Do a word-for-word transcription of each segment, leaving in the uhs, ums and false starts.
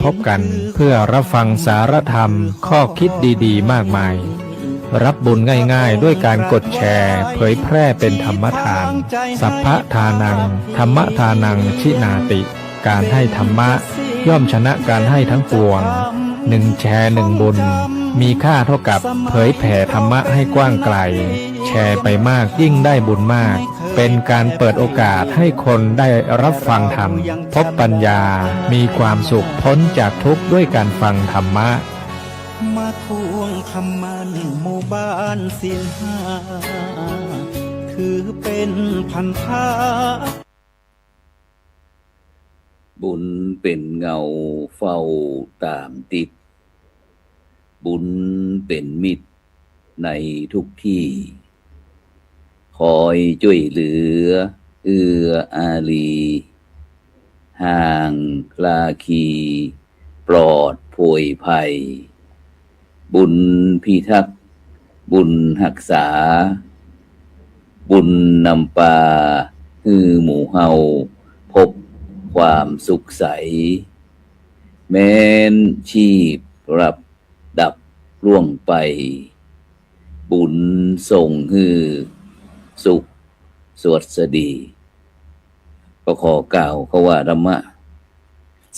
พบกันเพื่อรับฟังสารธรรมข้อคิดดีๆ มากมาย รับบุญง่ายๆ ด้วยการกดแชร์เผยแพร่เป็นธรรมทาน สัพพะทานัง ธัมมทานัง ชินาติ การให้ธรรมะย่อมชนะการให้ทั้งปวง หนึ่งแชร์หนึ่งบุญ มีค่าเท่ากับเผยแผ่ธรรมะให้กว้างไกล แชร์ไปมากยิ่งได้บุญมาก เป็นการเปิดโอกาสให้คนได้รับฟังธรรม พบปัญญา มีความสุขพ้นจากทุกข์ด้วยการฟังธรรมะ มาทวงคำมั่นหมู่บ้านศีลห้า ถือเป็นพันธะ บุญเป๋นเงาเฝ้าต๋ามติด บุญเป๋นมิตรในทุกตี้ คอยจ้วยเหลือเอื้ออารี ห่างราคีปลอดโผยภัย บุญพิทักษ์ บุญฮักษา บุญนำปาหื้อหมู่เฮาพบความสุขใส แม้นชีพรับดับล่วงไป บุญส่งหื้อสุขสวัสดี ก็ขอกล่าวคำว่าธรรมะ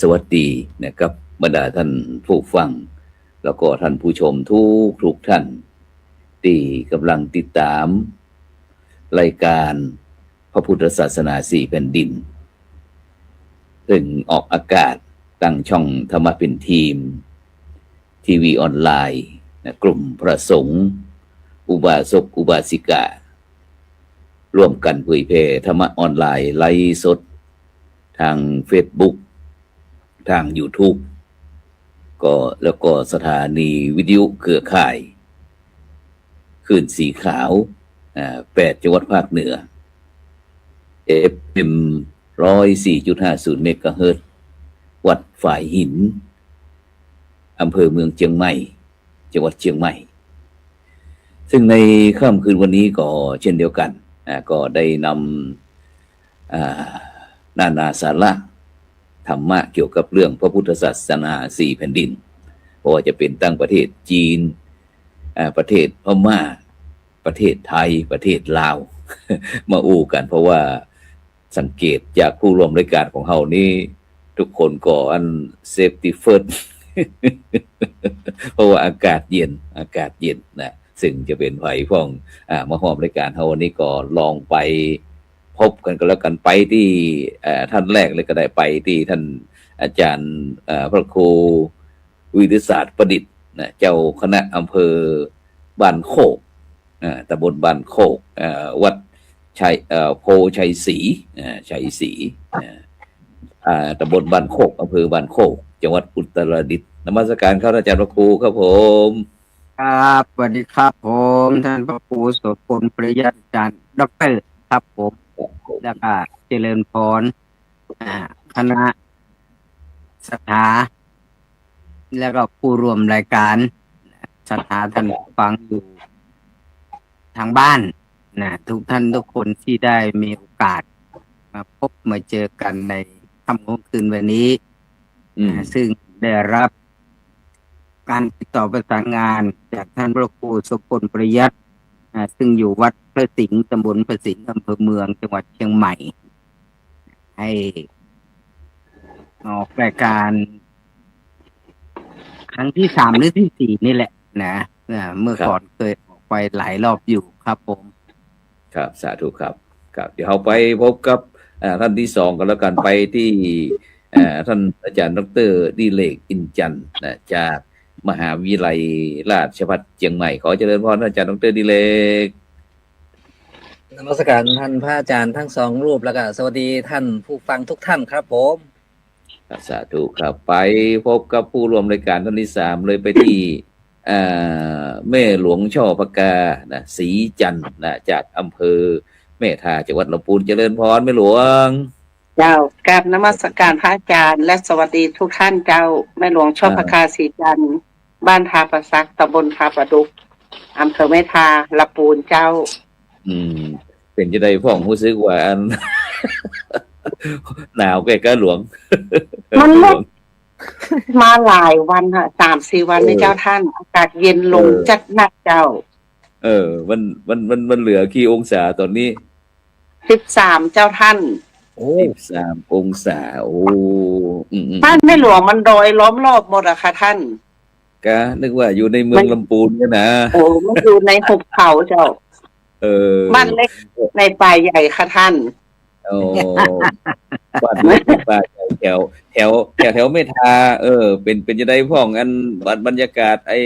สวัสดีนะครับ บรรดาท่านผู้ฟัง แล้วก็ท่านผู้ชมทุกๆ ท่าน ตี้ก่ำลังติดต๋ามรายก๋านพระพุทธศาสนาสี่แผ่นดิน ซึ่งออกอากาศตางช่องธรรมะเพ็ญธรรม ทีวีออนไลน์นะ กลุ่มพระสงฆ์ อุบาสกอุบาสิกา ร่วมกั๋นเผยแผ่ธรรมะออนไลน์ ไลฟ์สด ตางเฟซบุ๊ก ตางยูทูบ ก็ แล้วก็สถานีวิทยุเครือข่ายคลื่นสีขาว อ่า แปดจังหวัดภาคเหนือ เอฟเอ็ม ร้อยสี่จุดห้าศูนย์เมกะเฮิรตซ์ วัดฝายหิน อำเภอเมืองเจียงใหม่ จังหวัดเจียงใหม่ ซึ่งในค่ำคืนวันนี้ก็เช่นเดียวกั๋น อ่า ก็ได้นำ อ่า นานาสาระธรรมะเกี่ยวกับเรื่องพระพุทธศาสนาสี่แผ่นดิน บ่ว่าจะเป๋นตางประเทศจีน อ่า ประเทศพม่า ประเทศไทย ประเทศลาว มาอู้กั๋น เพราะว่าสังเกตจากผู้ร่วมรายก๋านของเฮานี้ ทุกคนก็อัน เซฟตี้เฟิสต์ เพราะว่าอากาศเย็น อากาศเย็นนะ ซึ่งจะเป๋นใผพ่อง อ่า มาฮ่วมรายก๋านเฮาวันนี้ก็ลองไปพบกั๋นก็แล้วกั๋น ไปตี้ เอ่อ ท่านแรกเลยก็ได้ ไปตี้ท่านอาจารย์ เอ่อ พระครูวิทยาศาสตร์ประดิษฐ์นะ เจ้าคณะอำเภอบ้านโคก อ่า ตำบลบ้านโคก เอ่อ วัดชัย เอ่อ โพชัยศรี อ่า ชัยศรี อ่า อ่า ตำบลบ้านโคก อำเภอบ้านโคก จังหวัดอุตรดิตถ์ นมัสการครับอาจารย์พระครูครับผม ครับ สวัสดีครับผม ท่านพระครูโสภณ ปริยัติ อาจารย์ด็อกเตอร์ครับผม ครับผม แล้วก็เจริญพร อ่า คณะศรัทธา แล้วก็ผู้ร่วมรายการ ศรัทธาท่านฟังอยู่ทางบ้านนะ ทุกท่านทุกคนที่ได้มีโอกาสมาพบมาเจอกันในค่ำของคืนวันนี้ อืม นะ ซึ่งได้รับการติดต่อประสานงานจากท่านพระครูโสภณ ปริยัติ อ่า ซึ่งอยู่วัดพระสิงห์ ตำบลพระสิงห์ อำเภอเมือง จังหวัดเชียงใหม่ ให้ออกรายการครั้งที่สามหรือที่สี่นี่แหละนะ อ่า เมื่อ ครับ ก่อนเคยออกไปหลายรอบอยู่ครับผม ครับ สาธุครับ ครับ เดี๋ยวเฮาไปพบกับ อ่า ท่านที่สองกันแล้วกัน ไปที่ อ่า ท่านอาจารย์ด็อกเตอร์ดิเรก อินจันทร์นะ จากมหาวิทยาลัยราชภัฏเชียงใหม่ ขอเจริญพรท่านอาจารย์ด็อกเตอร์ดิเรก นมัสการท่านพระอาจารย์ทั้งสองรูป แล้วก็สวัสดีท่านผู้ฟังทุกท่านครับผม ครับ สาธุครับ ไปพบกับผู้ร่วมรายการท่านที่สามเลย ไปที่ อ่า แม่หลวงช่อพกานะ ศรีจันทร์นะ จากอำเภอแม่ทา จังหวัดลำพูน เจริญพรแม่หลวง เจ้า กราบนมัสการพระอาจารย์ และสวัสดีทุกท่านเจ้า แม่หลวงช่อพกา อ่า ศรีจันทร์ บ้านทาประสัก ตำบลทาประดุก อำเภอแม่ทา ลำพูนเจ้า อืม เป๋นจะไดพ่อง ฮู้สึกว่าอัน หนาวแก่กะหลวง มันลด หลวง มาหลายวันฮะ สามสี่วัน เออ นี่เจ้าท่าน อากาศเย็นลง เออ จัดนักเจ้า เออ มัน มัน มัน มันเหลือกี่องศาต๋อนนี้ สิบสาม เจ้าท่าน โอ้ สิบสาม องศา โอ้ อืมๆ บ้านแม่หลวงมันดอยล้อมรอบหมดอะค่ะท่าน กะนึกว่าอยู่ในเมือง มัน ลำปูนเนี่ยนะ โอ้ มันอยู่ในหุบเขาเจ้า เออ บ้านเล็กในป่าใหญ่ค่ะท่าน อ๋อ บ้านเล็กในป่าใหญ่ แถว แถว แถว แถวเมธา เออ เป๋น เป๋นจะใดพ่อง อัน บรร บรรยากาศไอ้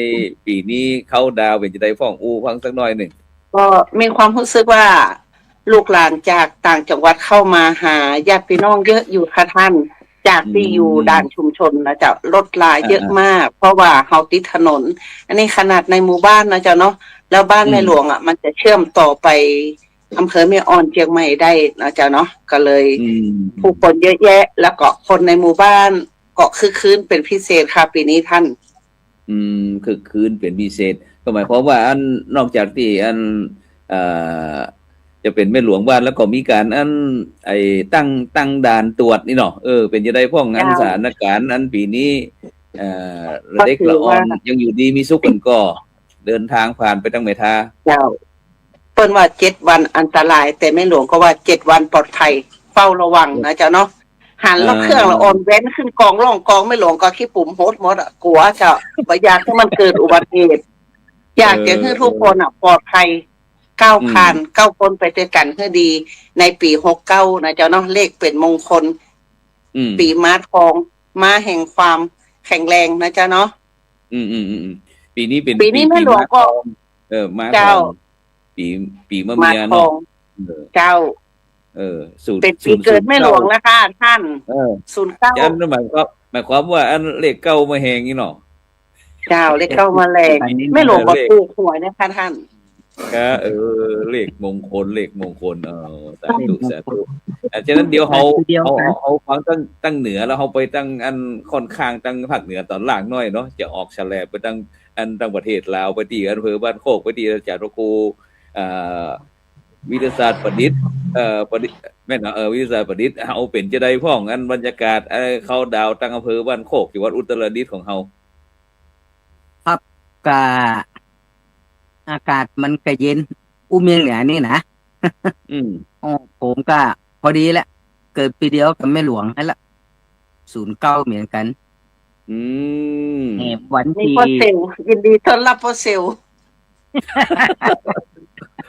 ปี๋นี้เคาท์ดาวน์เป๋นจะใดพ่อง อู้ฟังสักหน้อยนึ่ง ก็มีความรู้สึกว่าลูกหลานจากต่างจังหวัดเข้ามาหาญาติพี่น้องเยอะอยู่ค่ะท่าน จากตี้อยู่ อืม ด่านชุมชนนะเจ้า รถลาเยอะ อ่าๆ มาก เพราะว่าเฮาติดถนน อันนี้ขนาดในหมู่บ้านนะเจ้าเนาะ แล้วบ้าน อืม แม่หลวงอะ มันจะเชื่อมต่อไปอำเภอแม่ออนเจียงใหม่ได้นะเจ้าเนาะ ก็เลย อืม ผู้คนเยอะแยะ แล้วก็คนในหมู่บ้านก็คึกคื้นเป็นพิเศษค่ะ ปี๋นี้ท่าน อืม คึกคื้นเป๋นพิเศษ ก็หมายความว่าอัน นอกจากตี้อัน เอ่อ จะเป๋นแม่หลวงบ้านแล้วก็มีก๋านอัน ไอ้ตั้ง ตั้งด่านตรวจนี่เนาะ เออ เป๋นจะใดพ่องอัน เจ้า สถานก๋ารณ์อันปี๋นี้ เอ่อ ก็ เด็กละอ่อน ถือว่า ยังอยู่ดีมีสุขกั๋นก่อ เดินทางผ่านไปตังแม่ทา เจ้า เปิ้นว่าเจ็ดวันอันตราย แต่แม่หลวงก็ว่าเจ็ดวันปลอดภัย เฝ้าระวังนะเจ้าเนาะ หันรถเครื่องละอ่อน อ่า แว้นขึ้นกองล่องกอง แม่หลวงก็ขี้ปุ๋มหดหมดอะ กั๋วเจ้า บ่อยากหื้อมันเกิดอุบัติเหตุ อยากจะหื้อทุกคนอะ เออ ปลอดภัย ก้าวผ่าน อืม ก้าวพ้นไปตวยกั๋นหื้อดี ในปี๋หกเก้านะเจ้าเนาะ เลขเป๋นมงคล อืม ปี๋ม้าทอง ม้าแห่งความแข็งแรงนะเจ้าเนาะ อืมๆๆๆ ปี๋นี้เป๋น ปี๋นี้ ปี๋ แม่หลวงก็ ปี๋ม้าทอง เออ ม้าทอง เจ้า ปี๋ ปี๋มะเมียเนาะ ม้าทอง เออ เจ้า เออ ศูนย์ เป๋นปี๋เกิดแม่หลวงนะคะท่าน เออ ศูนย์เก้า อันนั้นหมายความ หมายความว่าอันเลขเก้ามาแฮงนี่เนาะ เจ้า เลขเก้ามาแฮง อันนี้ แม่หลวงก็ เออ เลข ถูกหวยนะคะท่าน ก็ เออ เลขมงคล เลขมงคล เออ สาธุ เลขมงคล สาธุ อ่ะ ฉะนั้นเดี๋ยวเฮา เฮา เฮาฟังตัง ตังเหนือ แล้วเฮาไปตังอันค่อนข้างตังภาคเหนือต๋อนล่างหน้อยเนาะ จะออกแฉลบไปตังอันตังประเทศลาว ไปตี้อำเภอบ้านโคก ไปตี้อาจ๋ารย์พระครู อ่า วิทยาศาสตร์ประดิษฐ์ เอ่อ ประดิษฐ์ แม่นเนาะ เออ วิทยาศาสตร์ประดิษฐ์ เฮาเป๋นจะใดพ่องอันบรรยากาศ เอ่อ เคาท์ดาวน์ตังอำเภอบ้านโคก จังหวัดอุตรดิตถ์ของเฮา ครับ ก็ อากาศมันก็เย็น อู้เมืองเหนือนี่นะ อืม อ๋อ ผมก็พอดีแหละ เกิดปี๋เดียวกับแม่หลวงหั้นแหละ ศูนย์เก้าเหมือนกั๋น อืม แหม วัน นี่ ตี้ ป้อเซลล์ ยินดีต้อนรับป้อเซลล์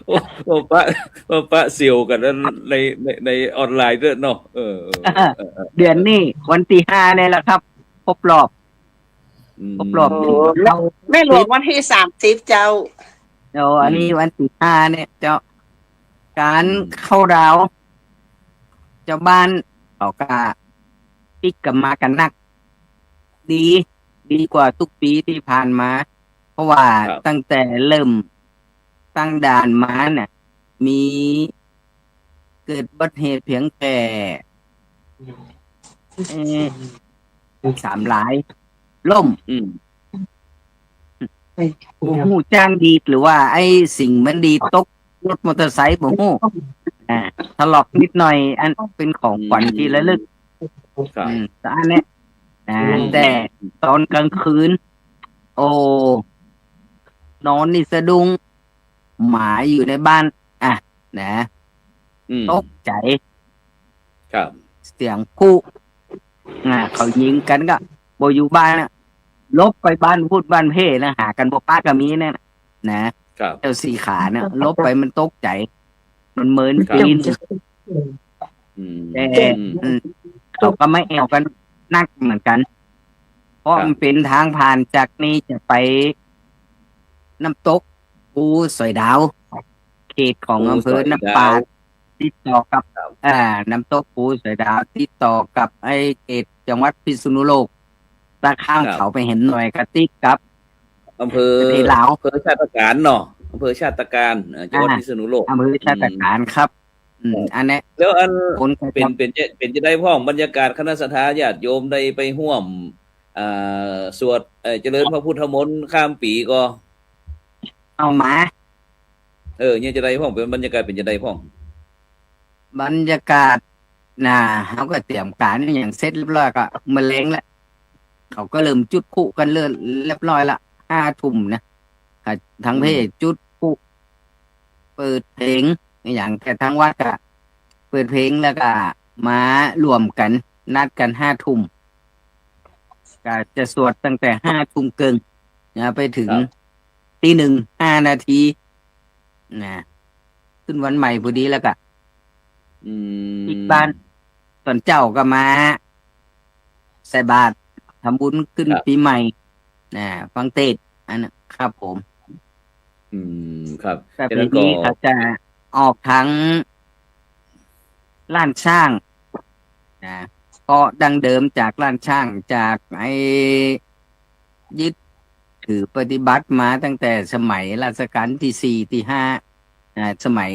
โอ้ โอ้ ปะ โอ้ ปะเซลล์กั๋นใน ใน ในออนไลน์ตวยเนาะ เออ เออ เออ เออ เดือนนี้วันตี้ห้าเนี่ยแหละครับ ครบรอบ อืม ครบรอบ โอ้ ตี้ โอ้ เฮา แม่หลวงวันตี้สามสิบเจ้า โอ้ อันนี้ อืม วันตี้ห้าเนี่ยเจ้า ก๋าน อืม เคาท์ดาวน์ จาวบ้านเขาก็ปิ๊กกั๋นมากั๋นนัก ดี ดีกว่ากู้ปี๋ตี้ผ่านมา เพราะว่า ครับ ตั้งแต่เริ่มตั้งด่านมาเนี่ย มีเกิดอุบัติเหตุเพียงแต่ เอ่อ สามราย ล้ม อืม บ่ฮู้จ้างดีดหรือว่าไอ้สิ่งมันดีดตกรถมอเตอร์ไซค์บ่ฮู้ อ่า ถลอกนิดหน่อย อันเป๋นของขวัญตี้ระลึก ครับ อืม แต่อันเนี้ย อ่า อืม แต่ต๋อนกลางคืน โอ้ นอนนี่สะดุ้ง หมาอยู่ในบ้าน อ่ะ นะ อืม ตกใจ๋ ครับ เสียงพลุ อ่า เขายิงกั๋นก็ บ่อยู่บ้านน่ะ หลบไปบ้านพูดบ้านเพ่นะ หากั๋นบ่ปะก็มีเนี่ยนะ นะ ครับ เจ้าสี่ขาเนี่ย หลบไปมันตกใจ๋ มันเมิน ครับ ปีน อืม แต่ อืม อืม เขาก็มาแอ่วกั๋นนักเหมือนกั๋น เพราะ ครับ มันเป๋นตางผ่านจากนี่จะไปน้ำตกภูสอยดาว เขตของ ภูสอยดาว อำเภอน้ำปาด ติดต่อกับ ครับ อ่า น้ำตกภูสอยดาว ติดต่อกับไอ้เขตจังหวัดพิษณุโลก ถ้าข้าม ครับ เขาไปแหมหน่อยก็ติดกับ อำเภอ ประเทศลาว อำเภอชาตการเนาะ อำเภอชาตการ อ่า จังหวัด อ่า พิษณุโลก อำเภอชาตการ อืม ครับ อืม ครับ อันเนี้ย แล้วอัน คนก็ เป๋น จะ เป๋นจะ เป๋นจะใดพ่องบรรยากาศคณะศรัทธาญาติโยมได้ไปฮ่วม อ่า สวด เอ่อ เจริญพระพุทธมนต์ข้ามปี๋ก่อ เอามา เออ เนี่ยจะใดพ่อง เป๋นบรรยากาศเป๋นจะใดพ่อง บรรยากาศ น่ะ เฮาก็เตรียมก๋านอะหยังเสร็จเรียบร้อยก็เมื่อแลงแล้ว เขาก็เริ่มจุดพลุกันเรียบร้อยละ ห้าทุ่มนะ อ่า ทาง อืม พระจุดพลุ เปิดเพลง อย่างแต่ทางวัดก็เปิดเพลงแล้วก็มารวมกั๋น นัดกั๋นห้าทุ่ม ก็จะสวดตั้งแต่ห้าทุ่มเกิ่งนะ ไปเถิง ครับ ตีหนึ่งห้านาทีนะ ขึ้นวันใหม่พอดีแล้วก็ อืม ปิ๊กบ้าน ต๋อนเจ๊าก็มาใส่บาตร ทำบุญขึ้น ครับ ปี๋ใหม่นะ ฟังเตสน์ อันนั้นครับผม อืม ครับ ประเพณี ฉะนั้นก็ เขาจะออกทางล้านช้างนะ ก็ดั้งเดิมจากล้านช้าง จากไอ้ ยึดถือปฏิบัติมาตั้งแต่สมัยรัชกาลตี้สี่ตี้ห้า อ่า สมัย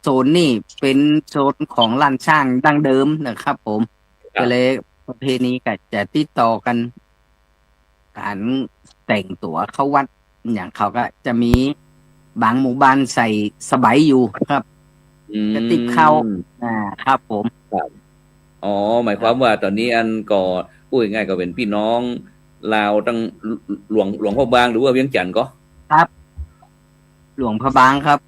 โซนนี้เป๋นโซนของล้านช้างดั้งเดิมนะครับผม ครับ ก็เลยประเพณีก็จะติดต่อกั๋น ก๋านแต่งตั๋วเข้าวัด อย่างเขาก็จะมีบางหมู่บ้านใส่สบายอยู่ครับ อืม กระติบข้าว อ่า ครับผม ครับ อ๋อ หมายความว่าต๋อนนี้อันก็ อู้ง่ายๆ ก็เป๋นปี้น้องลาวตังหลวง หลวงพระบางหรือว่าเวียงจันทน์ก็ ครับ หลวงพระบางครับ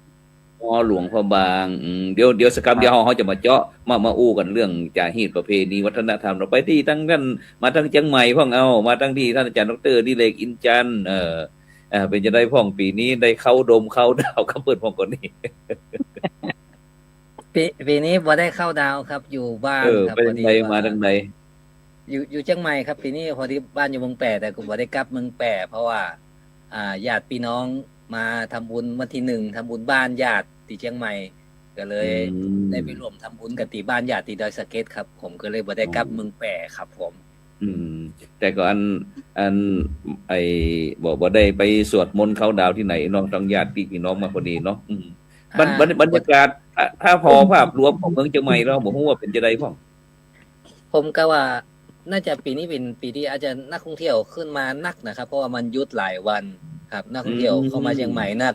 อ๋อ หลวงพระบาง อืม เดี๋ยว เดี๋ยวสักกำ ครับ เดี๋ยวเฮา เฮาจะมาเจาะ มา มาอู้กั๋นเรื่องจาฮีตประเพณีวัฒนธรรม เฮาไปตี้ตังนั้น มาตังเจียงใหม่พ่อง เอ้า มาตังตี้ต้านอาจ๋ารย์ด็อกเตอร์ดิเรก อินทร์จันทร์ เอ่อ เอ่อ เป๋นจาใดพ่อง ปี๋นี้ได้เข้าดมเข้าดาวกับเปิ้นพ่องก่อนี่ ปี๋ ปี๋นี้บ่ได้เข้าดาวครับ อยู่บ้าน เออ ครับ ไปตังใด พอดีว่า มาตังใด อยู่ อยู่เจียงใหม่ครับ ปี๋นี้พอดีบ้านอยู่เมืองแป้ แต่ก็บ่ได้กลับเมืองแป้ เพราะว่า อ่า ญาติพี่น้องมาทำบุญวันตี้หนึ่ง ทำบุญบ้านญาติตี้เจียงใหม่ ก็เลย อืม ได้ไปร่วมทำบุญกั๋นตี้บ้านญาติตี้ดอยสะเก็ดครับ ผมก็เลยบ่ได้กลับ อ๋อ เมืองแป้ครับผม อืม แต่ก็อัน อัน ไอ้ บ่ บ่ได้ไปสวดมนต์เข้าดาวตี้ไหนเนาะ ตังญาติพี่น้องมาพอดีเนาะ อืม บรร อ่า บรร บรรยากาศ ถ้า ถ้าผ่อภาพรวมของเมืองเจียงใหม่แล้ว บ่ฮู้ว่าเป๋นจาใดพ่อง ผมก็ว่าน่าจะปี๋นี้เป๋นปี๋ตี้อาจจะนักท่องเที่ยวขึ้นมานักนะครับ เพราะว่ามันหยุดหลายวันครับ นักท่องเที่ยว อืม เข้ามาเจียงใหม่นัก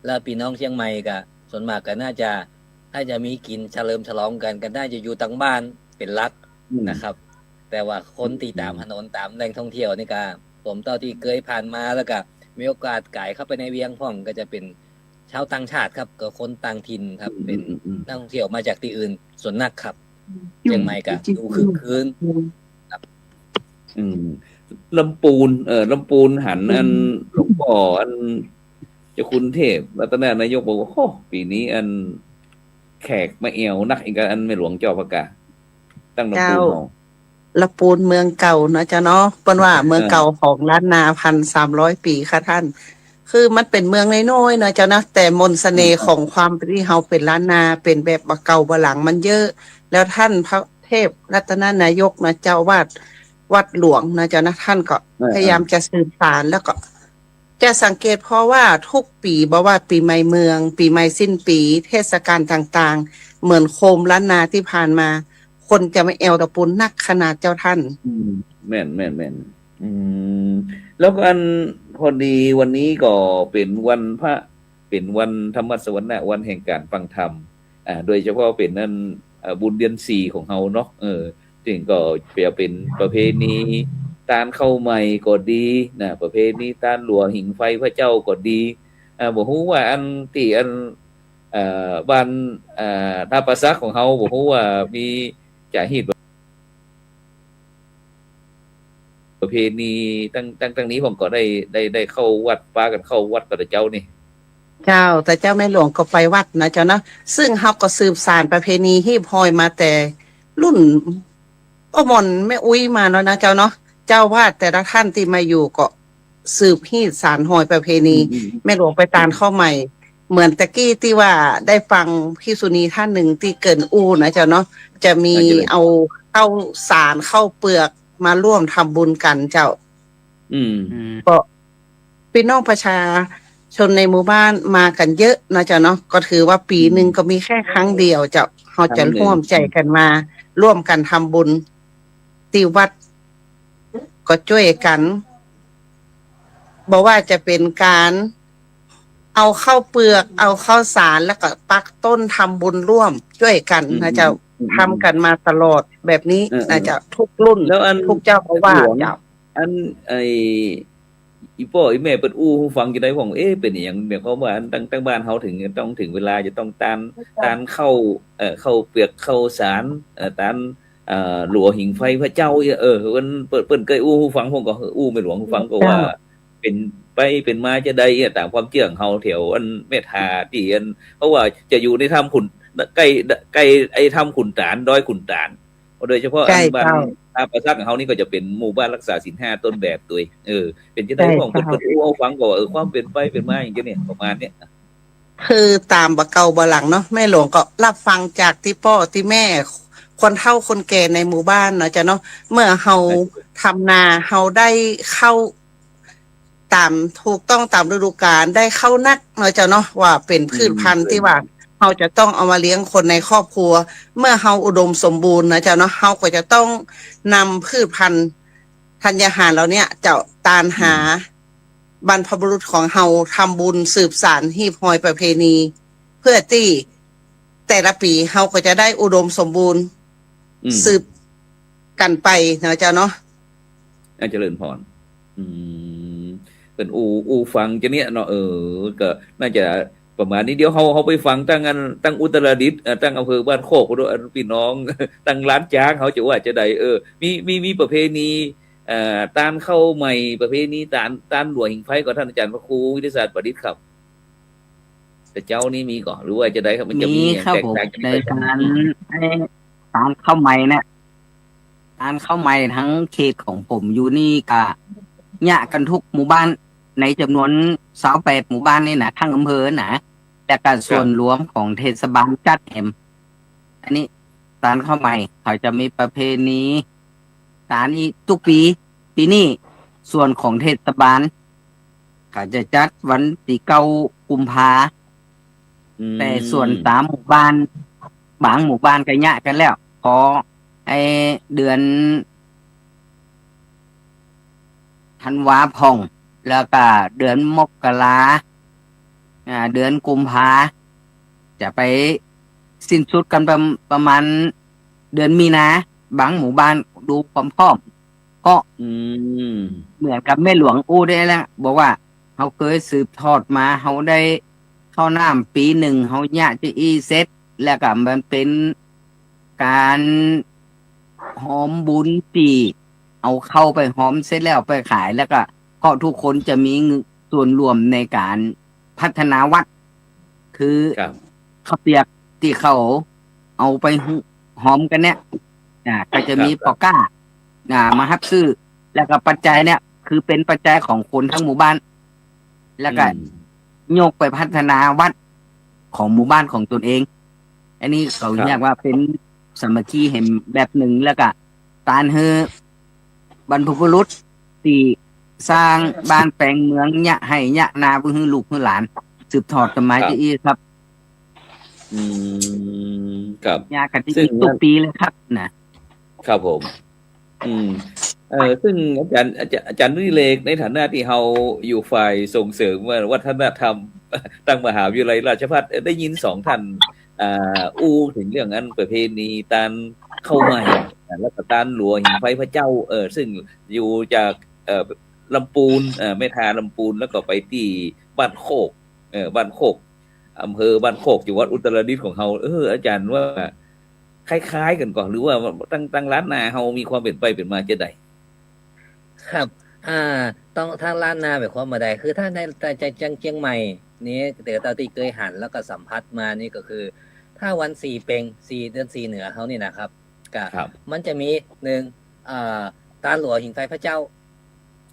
แล้วพี่น้องเจียงใหม่ก็ส่วนมากก็น่าจะ ถ้าจะมีกิ๋นเฉลิมฉลองกั๋น ก็น่าจะอยู่ตางบ้านเป๋นหลัก อืม นะครับ แต่ว่าคนตี้ต๋าม อืม ถนนต๋ามแหล่งท่องเที่ยวนี่ก็ ผมเต้าตี้เกยผ่านมา แล้วก็มีโอกาสก๋ายเข้าไปในเวียงพ่อง ก็จะเป๋น ชาวต่างชาติครับ ก็คนต่างถิ่นครับ อืม เป๋น อืม อืม นักท่องเที่ยวมาจากตี้อื่นส่วนนักครับ อืม เจียงใหม่ก็ อืม ดูคึกคื้น อืม ครับ อืม ลำปูน เอ่อ ลำปูนหัน อืม อันหลวงป้อ อันเจ้าคุณเทพรัตนนายกบอกว่า โอ้ ปี๋นี้อันแขกมาแอ่วนัก อิงกับอันแม่หลวงเจ้าผะกา ตังลำปูน เจ้า เฮา ลำปูนเมืองเก่าเนาะเจ้าเนาะ เปิ้นว่า เออ เมืองเก่าของล้านนาพันสามร้อยปี๋ค่ะท่าน คือมันเป๋นเมืองน้อยๆ เนาะเจ้าเนาะ แต่มนต์เสน่ห์ เออ ของความตี้เฮาเป๋นล้านนา เป๋นแบบบ่าเก่าบ่าหลังมันเยอะ แล้วท่านพระเทพรัตนนายกนะ เจ้าอาวาสวัดหลวงนะเจ้านะ ท่านก็ เออ พยายามจะสืบสาน แล้วก็จะสังเกตเพราะว่าทุกปี๋ บ่ว่าปี๋ใหม่เมือง ปี๋ใหม่สิ้นปี๋ เทศกาลต่างๆ เหมือนโคมล้านนาตี้ผ่านมา คนจะมาแอ่วตะปูนนักขนาดเจ้าท่าน อืม แม่น แม่น แม่น อืม แล้วก็อันพอดีวันนี้ก็เป๋นวันพระ เป๋นวันธรรมสวนะ วันแห่งก๋านฟังธรรม อ่า โดยเฉพาะเป๋นอัน เอ่อ บุญเดือนสี่ของเฮาเนาะ เออ ซึ่งก็จะเป๋นประเพณีตานข้าวใหม่ก็ดีนะ ประเพณีตานหลั่วหิงไฟพระเจ้าก็ดี อ่า บ่ฮู้ว่าอันตี้อัน เอ่อ บ้าน เอ่อ ท่าป่าสักของเฮา บ่ฮู้ว่ามีจาฮีต ประเพณีตัง ตัง ตังนี้พ่องก็ได้ ได้ ได้เข้าวัด ปากั๋นเข้าวัดกับตะเจ้านี่ เจ้า ตะเจ้าแม่หลวงก็ไปวัดนะเจ้านะ ซึ่งเฮาก็สืบสานประเพณีฮีบฮอยมาแต่รุ่นป้อหม่อนแม่อุ๊ยมาเนาะนะเจ้าเนาะ เจ้าอาวาสแต่ละท่านตี้มาอยู่ก็สืบฮีตสานฮอยประเพณี อืม อืม แม่หลวงไปตานข้าวใหม่ เหมือนตะกี้ตี้ว่าได้ฟังภิกษุณีท่านหนึ่งตี้เกริ่นอู้นะเจ้าเนาะ จะมี อ่า เจริญ เอาข้าวสารข้าวเปลือกมาร่วมทำบุญกั๋นเจ้า อืม อืม ก็ปี้น้องประชาชนในหมู่บ้านมากั๋นเยอะนะเจ้าเนาะ ก็ถือว่าปี๋หนึ่ง อืม ก็มีแค่ครั้งเดียวเจ้า เฮาจะ ครั้งหนึ่ง ร่วมใจ๋กั๋นมา ร่วมกั๋นทำบุญ ตี้วัดก็จ้วยกั๋น บ่ว่าจะเป๋นก๋านเอาข้าวเปลือก เอาข้าวสาร แล้วก็ปักต้นทำบุญร่วมจ้วยกั๋นนะเจ้า อืม อืม อืม ทำกั๋นมาตลอดแบบนี้ เออ เออ นะเจ้า ทุกรุ่น แล้วอัน ทุกเจ้าอาวาส หลวง เจ้า อัน ไอ้ อี่ป้ออี่แม่เปิ้นอู้หื้อฟังจะได้พ่อง เอ๊ะ เป๋นอะหยัง หมายความว่าอันตัง ตังบ้านเฮาเถิงจะต้องเถิงเวลาจะต้องตาน ตานข้าว เอ่อ ข้าวเปือกข้าวสาร เอ่อ ตาน เอ่อ หลัวหิงไฟพระเจ้า เออ เปิ้น เปิ้น เปิ้นเกยอู้หื้อฟังพ่องก่อ อู้แม่หลวงหื้อฟังก่อว่า เป๋นไปเป๋นมาจะใดอะ ต๋ามความเจื้อของเฮาแถวอันแม่ทาตี้อัน เพราะว่าจะอยู่ในถ้ำขุน ใก้ ใก้ไอ้ถ้ำขุนตาล ดอยขุนตาล โดยเฉพาะอันบ้าน ใก้เจ้า ท่าป่าสักของเฮานี่ก็จะเป๋นหมู่บ้านรักษาศีลห้าต้นแบบตวย เออ เป๋นจะใดพ่อง ใก้เจ้า เปิ้น เปิ้นอู้หื้อฟังก่อว่า เออ ความเป๋นไปเป๋นมาอย่างเจ้าเนี่ย ประมาณเนี้ย คือต๋ามบ่าเก่าบ่าหลังเนาะ แม่หลวงก็ฮับฟังจากตี้ป้อตี้แม่ คนเฒ่าคนแก่ในหมู่บ้านเนาะเจ้าเนาะ เมื่อเฮา ใช่ ทำนา เฮาได้ข้าวต๋ามถูกต้องต๋ามฤดูกาล ได้ข้าวนักเนาะเจ้าเนาะ ว่าเป๋น อืม พืชพันธุ์ตี้ว่าเฮาจะต้องเอามาเลี้ยงคนในครอบครัว เมื่อเฮาอุดมสมบูรณ์เนาะเจ้าเนาะ เฮาก็จะต้องนำพืชพันธุ์ธัญญาหารเหล่าเนี้ยเจ้า ตานหา อืม บรรพบุรุษของเฮาทำบุญสืบสานฮีบฮอยประเพณี เพื่อตี้แต่ละปี๋เฮาก็จะได้อุดมสมบูรณ์ อืม สืบกั๋นไปเนาะเจ้าเนาะ อ่ะ เจริญพร อืม เปิ้นอู้ อู้ฟังจะเนี่ยเนาะ เออ ก็น่าจะประมาณนี้ เดี๋ยวเฮา เฮาไปฟังตังอัน ตังอุตรดิตถ์ เอ่อ ตังอำเภอบ้านโคกพุ้น อันปี้น้อง ตังล้านจ๊างเฮาจะว่าจะใด เออ มี มี มีประเพณี เอ่อ ตานข้าวใหม่ ประเพณีตาน ตานหลัวหิงไฟก่อ ท่านอาจารย์พระครูวิทยาศาสตร์ประดิษฐ์ครับ แต่เจ้านี่มีก่อ หรือว่าจะใดครับ มันจะมี มีครับ แตกต่างจาก ผม ในตาน ไอ้ตานข้าวใหม่เนี่ย ตานข้าวใหม่ตังเขตของผมอยู่นี่ก็เยียะกั๋นกู้หมู่บ้าน ในจ๋ำนวนซาวแปดหมู่บ้านนี่นะ ตังอำเภอนะ แต่ก็ ครับ ส่วนรวมของเทศบาลจัดแหม อันนี้ตานข้าวใหม่เขาจะมีประเพณีตานอี้กู้ปี๋ ปี๋นี้ส่วนของเทศบาลเขาจะจัดวันตี้เก้ากุมภา อืม แต่ส่วนต๋ามหมู่บ้าน บางหมู่บ้านก็เยียะกั๋นแล้ว พอไอ้เดือนธันวาพ่อง แล้วก็เดือนมกรา อ่า เดือนกุมภา จะไปสิ้นสุดกั๋นประ ประมาณเดือนมีนา บางหมู่บ้านดูความพร้อม ก็ อืม เหมือนกับแม่หลวงอู้ได้แล้ว บอกว่าเฮาเกยสืบทอดมา เฮาได้เข้าน้ำปี๋นึ่ง เฮาเยียะจะอี้เสร็จ แล้วก็มันเป๋นก๋านฮอมบุญตี้เอาข้าวไปฮอมเสร็จแล้วไปขาย แล้วก็ เพราะทุกคนจะมีส่วนร่วมในก๋าน พัฒนาวัด คือ ครับ ข้าวเปียกตี้เขาเอาไปฮอมกั๋นเนี่ย อ่า ก็จะมี ครับ ป้อก๊า อ่า มาฮับซื้อ แล้วก็ปัจจัยเนี่ย คือเป๋นปัจจัยของคนตังหมู่บ้าน แล้วก็ อืม ยกไปพัฒนาวัดของหมู่บ้านของตนเอง อันนี้เขา ครับ เรียกว่าเป๋นสามัคคีแหมแบบนึ่ง แล้วก็ตานหื้อบรรพบุรุษตี้สร้างบ้านแป๋งเมือง เยียะไฮ่เยียะนาไว้หื้อลูกหื้อหลาน สืบทอดกั๋นมา ครับ จะอี้ครับ อืม ครับ เยียะกั๋นจะ ซึ่ง อี้กู้ปี๋เลยครับนะ ครับผม อืม เอ่อ ซึ่งอาจ๋ารย์ อาจ๋ารย์ อาจ๋ารย์วิเลก ในฐานะตี้เฮาอยู่ฝ่ายส่งเสริมวัฒนธรรม ตังมหาวิทยาลัยราชภัฏ เอ่อ ได้ยินสองท่าน อ่า อู้เถิงเรื่องอันประเพณีตานข้าวใหม่ อ่า แล้วก็ตานหลัวหิงไฟพระเจ้า เอ่อ ซึ่งอยู่จาก เอ่อ ลำปูน เอ่อ แม่ทาลำปูน แล้วก็ไปตี้บ้านโคก เอ่อ บ้านโคก อำเภอบ้านโคก จังหวัดอุตรดิตถ์ของเฮา เออ อาจ๋ารย์ว่าคล้ายๆ กั๋นก่อ หรือว่าตัง ตังล้านนาเฮามีความเป๋นไปเป๋นมาจะใด ครับ อ่า ต้อง ตังล้านนาหมายความว่าใด คือถ้าใน แต่ แต่เจียง เจียงใหม่นี่ แต่เต้าตี้เกยหันแล้วก็สัมผัสมานี่ก็คือ ถ้าวันสี่เป็ง สี่ เดือนสี่เหนือเฮานี่นะครับ ก็ ครับ มันจะมีนึ่ง อ่า ตานหลัวหิงไฟพระเจ้า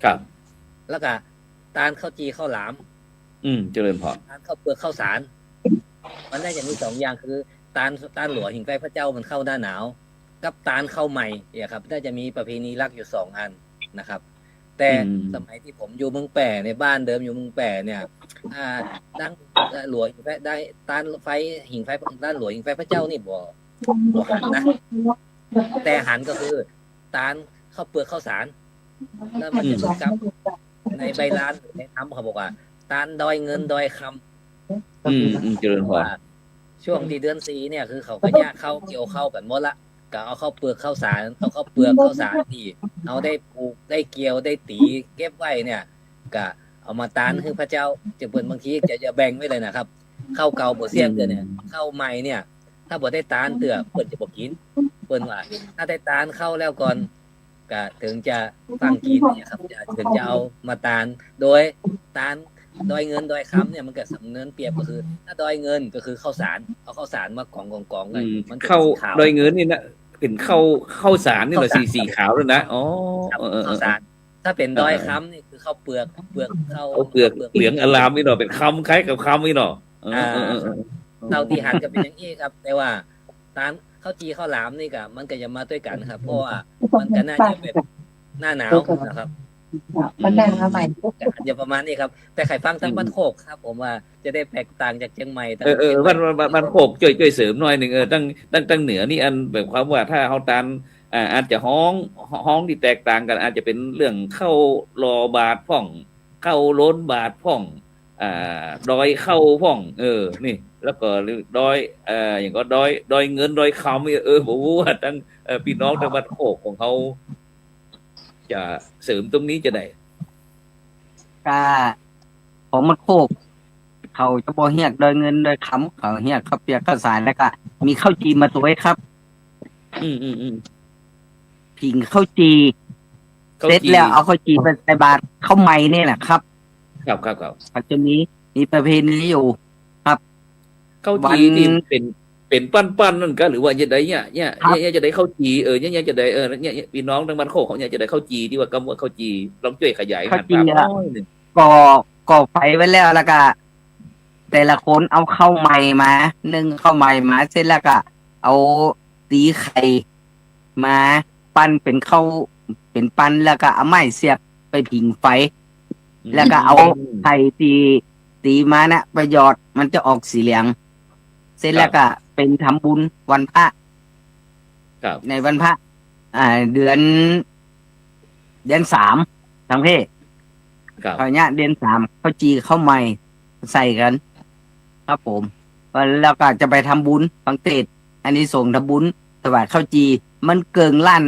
ครับ แล้วก็ตานข้าวจี่ข้าวหลาม อืม เจริญพร ตานข้าวเปือกข้าวสาร มันน่าจะมีสองอย่าง คือตาน ตานหลัวหิงไฟพระเจ้ามันเข้าหน้าหนาว กับตานข้าวใหม่เนี่ยครับ น่าจะมีประเพณีหลักอยู่สองอันนะครับ แต่ อืม สมัยตี้ผมอยู่เมืองแป้ในบ้านเดิมอยู่เมืองแป้เนี่ย อ่า ตาน เอ่อ หลัวหิงไฟ ได้ ตานไฟ หิงไฟ ตานหลัวหิงไฟพระเจ้านี่บ่ บ่หันนะ แต่หันก็คือตานข้าวเปือกข้าวสาร แล้วมันจะ อืม เหมือนกับในใบลานหรือในธรรมเขาบอกว่า ตานดอยเงินดอยคำ อืม อืม เจริญพร ว่าช่วงตี้เดือนสี่เนี่ย คือเขาก็เยียะข้าวเกี่ยวข้าวกั๋นหมดละ ก็เอาข้าวเปลือกข้าวสาร เอาข้าวเปลือกข้าวสารตี้เฮาได้ปลูก ได้เกี่ยว ได้ตี๋เก็บไว้เนี่ย ก็เอามาตานหื้อพระเจ้า เจ้าเปิ้นบางทีก็จะแบ่งไว้เลยนะครับ ข้าวเก่าบ่เสี้ยงเตื้อเนี่ย ข้าวใหม่เนี่ย ถ้าบ่ได้ตานเตื้อ เปิ้นจะบ่กิ๋น เปิ้นว่า ถ้าได้ตานข้าวแล้วก่อน ก็เถิงจะฟั่งกิ๋นเนี่ยครับ จะ เถิงจะเอามาตาน โดยตาน ดอยเงินดอยคำเนี่ยมันก็สำเนินเปรียบก็คือ ถ้าดอยเงินก็คือข้าวสาร เอาข้าวสารมากองๆๆ ไว้ อืม มันเป็น ข้าว สีขาว ดอยเงินนี่นะ เป๋นข้าว ข้าวสารนี่เหรอ ข้าวสาร สี สีขาวด้วยนะ อ๋อ ครับ เออๆๆ ข้าวสาร ถ้าเป๋น เออๆ ดอยคำนี่คือข้าวเปลือก เปลือกข้าว ข้าวเปลือก ข้าวเปลือก เหลืองอารามนี่เนาะ เป๋นคำคล้ายกับคำนี่เนาะ เออ อ่า เออๆๆ เต้าตี้หันก็เป๋นอย่างอี้ครับ แต่ว่าตานข้าวจี่ข้าวหลามนี่ก็มันก็จะมาด้วยกั๋นครับ เพราะว่ามันก็น่าจะแบบหน้าหนาวนะครับ มันน่ามาใหม่ ก็อาจจะประมาณนี้ครับ แต่ใค่ฟังตาง อืม บ้านโคกครับ ผมว่าจะได้แตกต่างจากเจียงใหม่ เออๆ ตางเจียงใหม่ บ้าน บ้าน บ้านโคกจ้วย จ้วยเสริมหน้อยนึ่ง เออ ตาง ตาง ตางเหนือนี่อันแบบความว่าถ้าเฮาตาน อ่า อาจจะฮ้อง ฮ้องตี้แตกต่างกั๋น อาจจะเป๋นเรื่องข้าวหล่อบาตรพ่อง ข้าวโลนบาตรพ่อง อ่า ดอยข้าวพ่อง เออ นี่ แล้วก็ดอย เอ่อ อย่างก็ดอย ดอยเงินดอยคำ เออ บ่ฮู้ว่าตาง เอ่อ ปี้น้องตางบ้านโคกของเฮา จะเสริมตรงนี้จาใด ก็ของบ้านโคก เขาจะบ่เฮียกดอยเงินดอยคำ เขาเฮียกข้าวเปียกข้าวสาร แล้วก็มีข้าวจี่มาตวยครับ อืมๆๆ ผิงข้าวจี่ ข้าวจี่ เสร็จแล้วเอาข้าวจี่ไปใส่บาตร ข้าวใหม่นี่แหละครับ ครับๆๆ เขาจะมี มีประเพณีอยู่ ครับ ข้าวจี่ วัน ตี้เป๋น เป๋นปั้นๆ นั่นกะ หรือว่าจะใดเนี่ย เนี่ย ครับ เนี่ย เนี่ยจะใดข้าวจี่ เออ เนี่ย เนี่ยจะใด เออ เนี่ย เนี่ยปี้น้องตางบ้านโคกเฮาเนี่ยจะใดข้าวจี่ ตี้ว่ากำว่าข้าวจี่ ลองจ้วยขยาย ข้าวจี่ หันภาพ อะ หน้อยนึ่ง ก่อ ก่อไฟไว้แล้ว แล้วก็แต่ละคนเอาข้าวใหม่มา นึ่งข้าวใหม่มา เสร็จแล้วก็เอาตี๋ไข่มาปั้นเป๋นข้าว เป๋นปั้น แล้วก็เอาไม้เสียบไปผิงไฟ อืม แล้วก็เอาไข่ตี้ตี๋มาน่ะไปหยอด มันจะออกสีเหลือง เสร็จ ครับ แล้วก็เป๋นทำบุญวันพระ ครับ ในวันพระ อ่า เดือน เดือนสาม ตางเพศ ครับ เขาเนี่ยเดือนสาม ข้าวจี่ข้าวใหม่ใส่กั๋น ครับผม แล้วก็จะไปทำบุญ ฟังเตศน์ อานิสงส์ทำบุญ ถวายข้าวจี่ มันเกิ่งล้าน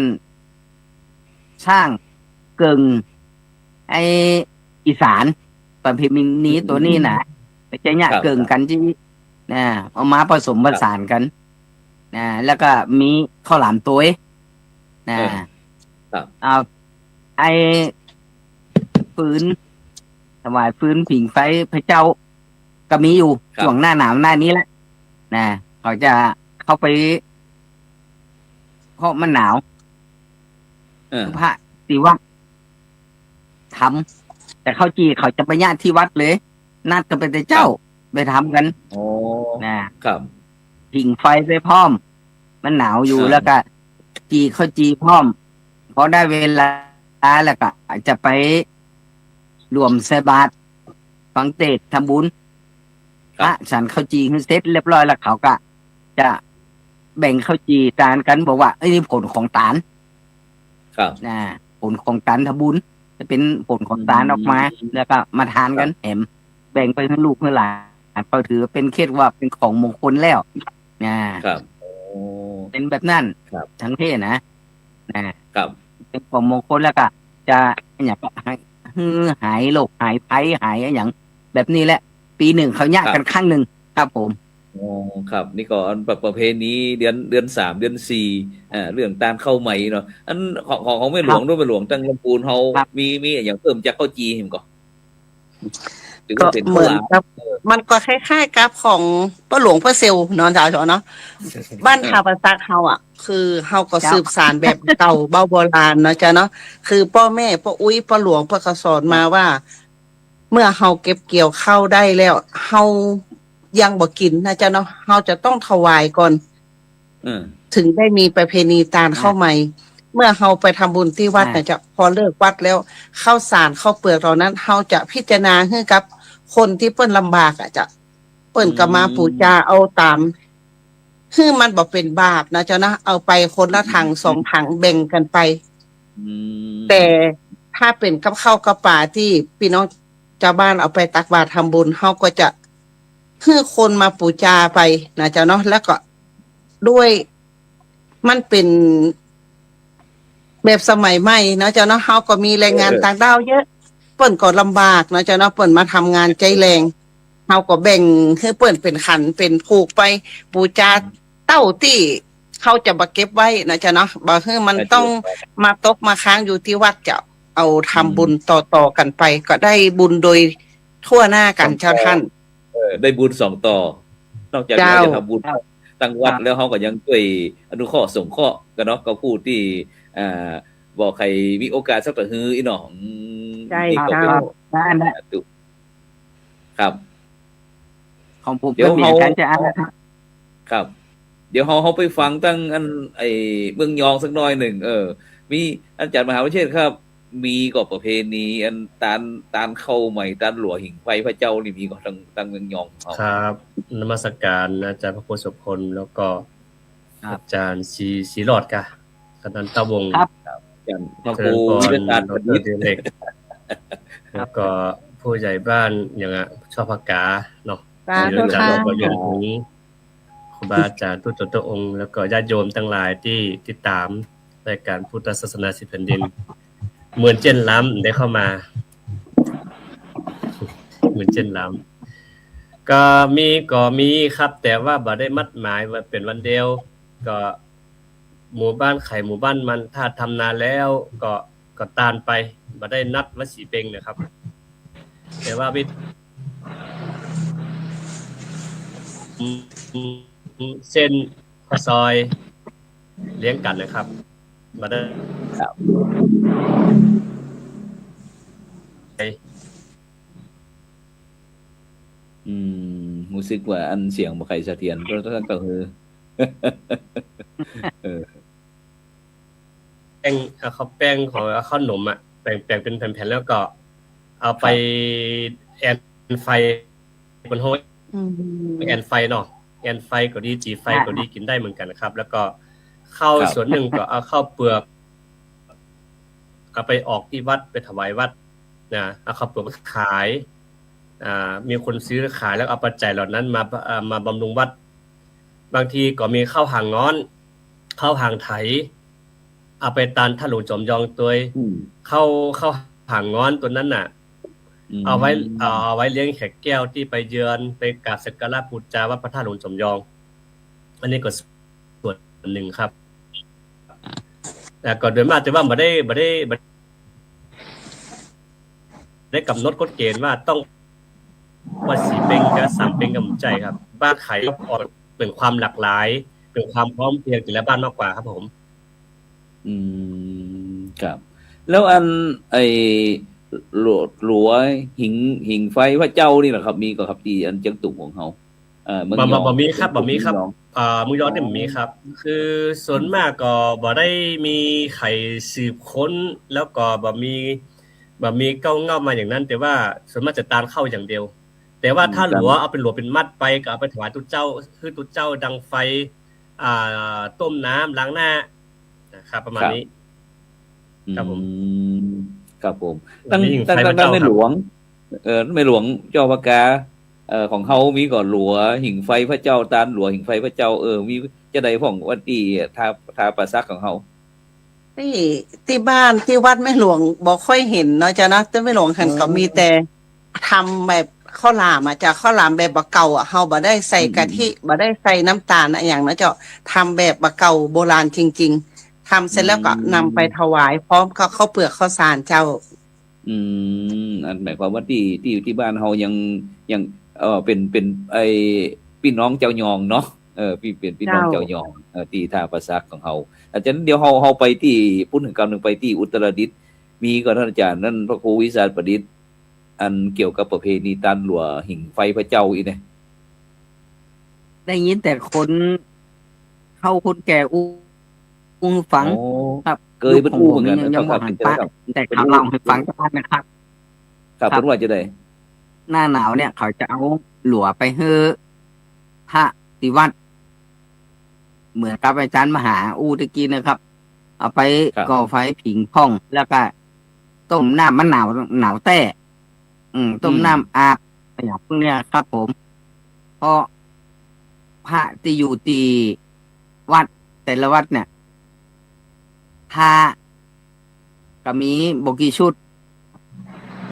ช้าง เกิ่ง ไอ้อีสาน ประเพณี อืม ตั๋วนี้น่ะ มันจะเนี่ย ครับ เกิ่งกั๋น ครับ ตี้ นะ เอามาผสมผสานกั๋น ครับ นะ แล้วก็มีข้าวหลามตวย นะ เออ ครับ เอา ไอ้ฟืน ถวายฟืนผิงไฟพระเจ้า ก็มีอยู่ ครับ ช่วงหน้าหนาวหน้านี้แหละ นะ เขาจะเข้าไป เพราะมันหนาว เออ พระตี้วัดทำ แต่ข้าวจี่เขาจะไปเนี่ยตี้วัดเลย นัดกั๋นไปแต่เจ๊า ครับ ไปทำกั๋น อ๋อ นะ ครับ ผิงไฟไปพร้อม มันหนาวอยู่ อ่า แล้วก็จี่ข้าวจี่พร้อม พอได้เวลาแล้วก็จะไปรวมใส่บาตร ฟังเตศน์ ทำบุญ ครับ พระฉันข้าวจี่หื้อเสร็จเรียบร้อยแล้ว เขาก็จะแบ่งข้าวจี่ตานกั๋น บอกว่า เอ้ย นี่ผลของตาน ครับ นะ ผลของตานทำบุญ จะเป๋นผลของตานออกมา อืม แล้วก็มาตานกั๋น ครับ แหม แบ่งไปหื้อลูกหื้อหลาน เขาถือเป๋นเคล็ดว่าเป๋นของมงคลแล้ว นะ ครับ โอ้ เป๋นแบบนั้น ครับ ตางเพศนะ นะ ครับ เป๋นของมงคลแล้วก็จะ อย่าง หื้อหายโรคหายภัยหายอะหยังแบบนี้แหละ ปี๋นึ่งเขาเนี่ยกั๋น ครับ ครั้งนึ่ง ครับผม อ๋อ ครับ นี่ก็อันประ ประเพณีเดือน เดือนสาม เดือนสี่ อ่า เรื่องตานข้าวใหม่เนาะ อันของ ของ ของแม่หลวง ครับ ด้วย แม่หลวงตางลำพูนเฮา ครับ มี มีอะหยังเพิ่มจากข้าวจี่แหมก่อ หรือว่าเป๋นข้าวหลาม ก็เหมือนกับ เออ มันก็คล้ายๆ กับของป้อหลวงป้อเซลเนาะ เจ้าเนาะ บ้าน เออ ท่าประจักษ์เฮาอะ คือเฮาก็ เจ้า สืบสานแบบเก่าเบ้าโบราณเนาะเจ้าเนาะ คือป้อแม่ป้ออุ๊ยป้อหลวงเปิ้นก็สอนมาว่า เมื่อเฮาเก็บเกี่ยวข้าวได้แล้ว เฮายังบ่กิ๋นนะเจ้าเนาะ เฮาจะต้องถวายก่อน อืม ถึงได้มีประเพณีตานข้าวใหม่ อ่า เมื่อเฮาไปทำบุญตี้วัด อ่า นะเจ้า พอเลิกวัดแล้ว ข้าวสารข้าวเปลือกเหล่านั้น เฮาจะพิจารณาหื้อกับคนตี้เปิ้นลำบากอะเจ้า เปิ้นก็มา อืม ปู๋จาเอาต๋าม หื้อมันบ่เป๋นบาปนะเจ้านะ เอาไปคนละถัง อืม สองถังแบ่งกั๋นไป อืม แต่ถ้าเป๋นกับข้าวกับป๋าตี้ปี้น้องจาวบ้านเอาไปตักบาตรทำบุญ เฮาก็จะหื้อคนมาปู๋จาไปนะเจ้าเนาะ แล้วก็ด้วย มันเป๋นแบบสมัยใหม่เนาะเจ้าเนาะ เฮาก็มีแรงงาน เออ ต่างด้าวเยอะ เปิ้นก็ลำบากเนาะเจ้าเนาะ เปิ้นมาทำงานใจ๊แรง เฮาก็แบ่งหื้อเปิ้นเป๋นขันเป๋นผูกไป ปู๋จา เต้าตี้เขาจะบ่เก็บไว้เนาะเจ้าเนาะ บ่หื้อมันต้องมาตกมาค้างอยู่ตี้วัดเจ้า เอาทำบุญต่อๆ กั๋นไป ก็ได้บุญโดยทั่วหน้ากั๋นเจ้าต้าน เออ ได้บุญสองต่อ นอกจาก เจ้า เฮาจะทำบุญ เจ้า ตังวัด เจ้า แล้วเฮาก็ยังจ้วยอนุเคราะห์สงเคราะห์กั๋นเนาะ กับผู้ตี้ อ่า บ่ใค่มีโอกาสสักตะหืออี้เนาะ อืม ใจ้ ตี้ก็เป๋น เจ้า นั่นแหละ สาธุ ครับ ของผม เดี๋ยว ก็มี เฮา อาจารย์จะอ่านนะครับ ครับ เดี๋ยวเฮา เฮาไปฟังตังอัน ไอ้เมืองยองสักหน้อยนึ่ง เออ มี อาจ๋ารย์มหาวิเชษฐ์ครับ มีก่อประเพณีอันตาน ตานข้าวไหม้ ตานหลัวหิงไฟพระเจ้านี่มีก่อตัง ตังเมืองยองของเฮา ครับ นมัสการอาจ๋ารย์พระครูโสภณ แล้วก็ ครับ อาจ๋ารย์ศรี ศรีหลอดกา คณันตวงศ์ ครับ ครับ อาจ๋ารย์พระครู เจริญพร วิรตาประดิษฐ์ ดอกเตอร์ดิเรก ครับ แล้วก็ผู้ใหญ่บ้านอย่างอะ ชอบผากาเนาะ สาธุ ศรีหลอดกา ค่ะ แล้วก็รวมถึงครูบาอาจ๋ารย์ทุกๆ องค์ แล้วก็ญาติโยมตังหลายตี้ติดต๋ามรายก๋านพุทธศาสนาสิบแผ่นดิน เหมือนเจ้นล้ำได้เข้ามา เหมือนเจ้นล้ำ ก็มี ก็มีครับ แต่ว่าบ่ได้มัดหมายว่าเป๋นวันเดียว ก็ หมู่บ้านใผหมู่บ้านมัน ถ้าทำนาแล้วก็ ก็ตานไป บ่ได้นัดว่าสิเป่งนะครับ แต่ว่าวิ เส้นข้าวซอยเลี้ยงกั๋นนะครับ บ่ได้ ครับ อืม ฮู้สึกว่าอันเสียงบ่ใค่เสถียร ก็ ก็ ก็คือ เออ แป้ง เอาข้าวแป้งของ เอาข้าวหนมอะ แบ่ง แบ่งเป๋นแผ่นๆ แล้วก็เอาไป ครับ แอนไฟบนห้อง อืม แอนไฟเนาะ แอนไฟก็ดี จี่ไฟก็ดี ค่ะ กิ๋นได้เหมือนกั๋นนะครับ แล้วก็ข้าว ครับ ส่วนนึ่งก็เอาข้าวเปลือก เอาไปออกตี้วัด ไปถวายวัดนะ เอาข้าวเปลือกไปขาย อ่า มีคนซื้อขายแล้วเอาปัจจัยเหล่านั้นมา เอ่อ มาบำรุงวัด บางทีก็มีข้าวหางง้อน ข้าวหางไถ เอาไปตานท่านหลวงจอมยองตวย อืม ข้าว ข้าวหางง้อนตั๋วนั้นน่ะ อืม เอาไว้ เอา เอาไว้เลี้ยงแขกแก้วตี้ไปเยือน ไปกราบสักการะปู๋จาวัดพระธาตุหลวงจอมยอง อันนี้ก็ส่วนนึ่งครับ แล้วก็โดยมากแต่ว่าบ่ได้ บ่ได้ บ่ได้ก๋ำหนดกฎเก๋ณฑ์ว่าต้อง ว่าสี่เป่งกับสามเป่งก็บ่ใจ้ครับ บ้านใผก็เป๋นความหลากหลาย เป๋นความพร้อมเพรียงแต่ละบ้านมากกว่าครับผม อืม ครับ แล้วอัน ไอ้ หลัว หลัวหิง หิงไฟพระเจ้านี่แหละครับ มีก่อครับ ตี้อันเจียงตุงของเฮา เอ่อ เมืองยอง บ่ บ่ บ่มีครับ บ่มีครับ เมืองยอง เอ่อ เมืองยองนี่บ่มีครับ คือส่วนมากก็บ่ได้มีใผสืบค้น แล้วก็บ่มี บ่มีเก๊าเง่ามาอย่างนั้น แต่ว่าส่วนมากจะตานข้าวอย่างเดียว แต่ว่าถ้าหลัว อืม เอาเป๋นหลัวเป๋นมัดไป ก็เอาไปถวายตุ๊เจ้า หื้อตุ๊เจ้าดังไฟ อ่า ต้มน้ำล้างหน้านะครับ ประมาณนี้ ครับ ครับผม อืม ครับผม บ่มีหิงไฟพระเจ้าครับ ตัง ตัง ตังแม่หลวง เอ่อ แม่หลวงเจ้าผากา เอ่อ ของเฮามีก่อหลัวหิงไฟพระเจ้า ตานหลัวหิงไฟพระเจ้า เออ มีจะใดพ่องวัดตี้ท่า ท่าป่าสักของเฮา ตี้ ตี้บ้านตี้วัดแม่หลวงบ่ค่อยเห็นเนาะเจ้าเนาะ ตี้แม่หลวงหั้น อ๋อ ก็มีแต่ทำแบบข้าวหลามอะเจ้า ข้าวหลามแบบบ่าเก่าอะ เฮาบ่ได้ใส่กะทิ อืม บ่ได้ใส่น้ำตาลอะหยังเนาะเจ้า ทำแบบบ่าเก่าโบราณจริงๆ ทำเสร็จแล้วก็ อืม นำไปถวายพร้อมกับข้าวเปลือกข้าวสารเจ้า อืม อันหมายความว่าตี้ ตี้ ตี้บ้านเฮายัง ยัง เอ่อ เป๋น เป๋น ไอ้ ปี้น้องจาวยองเนาะ เออ ปี้ เป๋นปี้น้อง เจ้า จาวยอง เออ ตี้ท่าป่าสักของเฮา อาจ๋ารย์ เดี๋ยวเฮา เฮาไปตี้ปุ้นกำนึ่ง ไปตี้อุตรดิตถ์ มีก่อท่านอาจ๋ารย์นั่น พระครูวิสาทประดิษฐ อันเกี่ยวกับประเพณีตานหลัวหิงไฟพระเจ้าอี้เนี่ย ได้ยินแต่คนเฒ่าคนแก่อู้ อู้หื้อฟัง อ๋อ ครับ เกย ยุคของผมนี่ยังบ่หันปะ เปิ้นอู้เหมือนกั๋นนะครับ แต่เขาเล่าหื้อฟังเจ้านั้นนะครับ ครับ ครับ เปิ้นว่าจะใด หน้าหนาวเนี่ยเขาจะเอาหลัวไปหื้อพระตี้วัด เหมือนกับอาจ๋ารย์มหาอู้ตะกี้นะครับ เอาไป ครับ ก่อไฟผิงพ่อง แล้วก็ต้มน้ำ มันหนาว หนาวแต๊ อืม ต้มน้ำ อืม อาบ อย่างพวกเนี้ยครับผม เพราะพระตี้อยู่ตี้วัด แต่ละวัดเนี่ย พระก็มีบ่กี่ชุด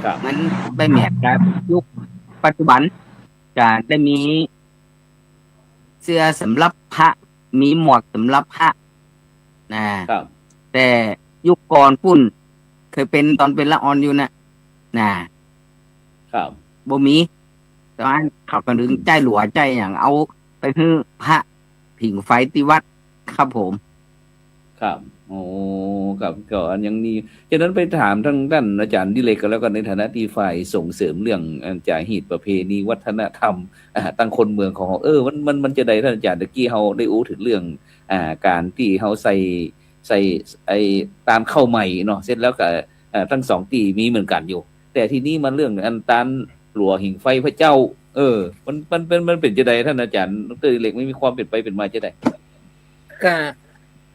ครับ มันบ่เหมือนกับยุคปัจจุบัน ก็ได้มีเสื้อสำหรับพระ มีหมวกสำหรับพระ นะ ครับ แต่ยุคก่อนปู้น เคยเป๋นต๋อนเป๋นละอ่อนอยู่นะ นะ ครับ บ่มี แต่ว่าเขาก็ดึงใจ๊หลัวใจ๊หยัง เอาไปหื้อพระผิงไฟตี้วัด ครับผม ครับ โอ้ ครับ ก็อันยังมี ฉะนั้นไปถามตางต้านอาจ๋ารย์ดิเรกก็แล้วกั๋น ในฐานะตี้ฝ่ายส่งเสริมเรื่อง อ่า จ๋าฮีตประเพณีวัฒนธรรม อ่า ตางคนเมืองของเฮา เออ มัน มัน มันจะใด ต้านอาจ๋ารย์ ตะกี้เฮาได้อู้เถิงเรื่อง อ่า ก๋านตี้เฮาใส่ ใส่ ไอ้ ตานข้าวใหม่เนาะ เสร็จแล้วก็ เอ่อ ตึงสองตี้มีเหมือนกั๋นอยู่ แต่ทีนี้มาเรื่องอันตานหลัวหิงไฟพระเจ้า เออ มัน มันเป๋น มันเป๋นจะใด ต้านอาจ๋ารย์ ดอกเตอร์ดิเรก มันมีความเป๋นไปเป๋นมาจะใด ก็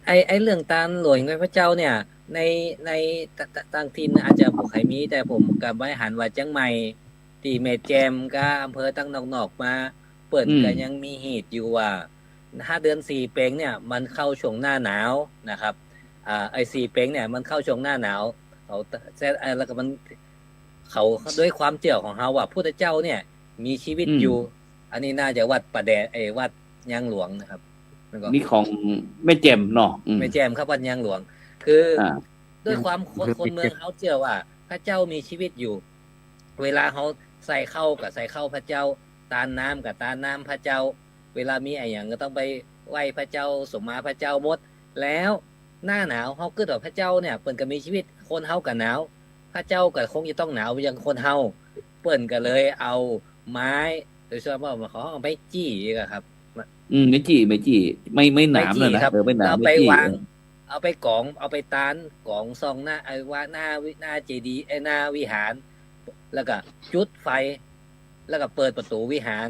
ไอ้ ไอ้เรื่องตานหลัวหิงไฟพระเจ้าเนี่ย ใน ใน ต- ต- ตางถิ่นอาจจะบ่ใค่มี แต่ผมก็ไปหันว่าเจียงใหม่ ตี้แม่แจ่มกับอำเภอตางนอกๆ มา เปิ้น อืม ก็ยังมีฮีตอยู่ว่า ถ้าเดือนสี่เป็งเนี่ย มันเข้าช่วงหน้าหนาวนะครับ อ่า ไอ้สี่เป็งเนี่ย มันเข้าช่วงหน้าหนาว เขา เอ่อ แล้วก็มัน เขา ด้วยความเจื้อของเฮาว่า พุทธเจ้าเนี่ย มีชีวิต อืม อยู่ อันนี้น่าจะวัดป่าแดด ไอ้ วัดยางหลวงนะครับ แล้วก็ นี่ของแม่แจ่มเนาะ อืม แม่แจ่มครับ วัดยางหลวง คือ อ่า ด้วยความคน คนเมืองเฮาเจื้อว่า พระเจ้ามีชีวิตอยู่ เวลาเฮาใส่ข้าวก็ใส่ข้าวพระเจ้า ตานน้ำก็ตานน้ำพระเจ้า เวลามีอะหยังก็ต้องไปไหว้พระเจ้า สมมาพระเจ้าหมด แล้วหน้าหนาวเฮากึ๊ดว่าพระเจ้าเนี่ย เปิ้นก็มีชีวิต คนเฮาก็หนาว พระเจ้าก็คงจะต้องหนาวอย่างคนเฮา เปิ้นก็เลยเอาไม้ โดยเฉพาะเขาเอาไม้จี้อะครับ อืม ไม้จี้ ไม้จี้ ไม้ ไม้หนาม ไม้จี้ น่ะนะ ครับ เออ ไม้หนาม เอาไป ไม้จี้ วาง เออ เอาไปก๋อง เอาไปตานก๋องส่องหน้า ไอ้ว่าหน้าวิ- หน้าเจดีย์ ไอ้หน้าวิหาร แล้วก็จุดไฟ แล้วก็เปิดประตู๋วิหาร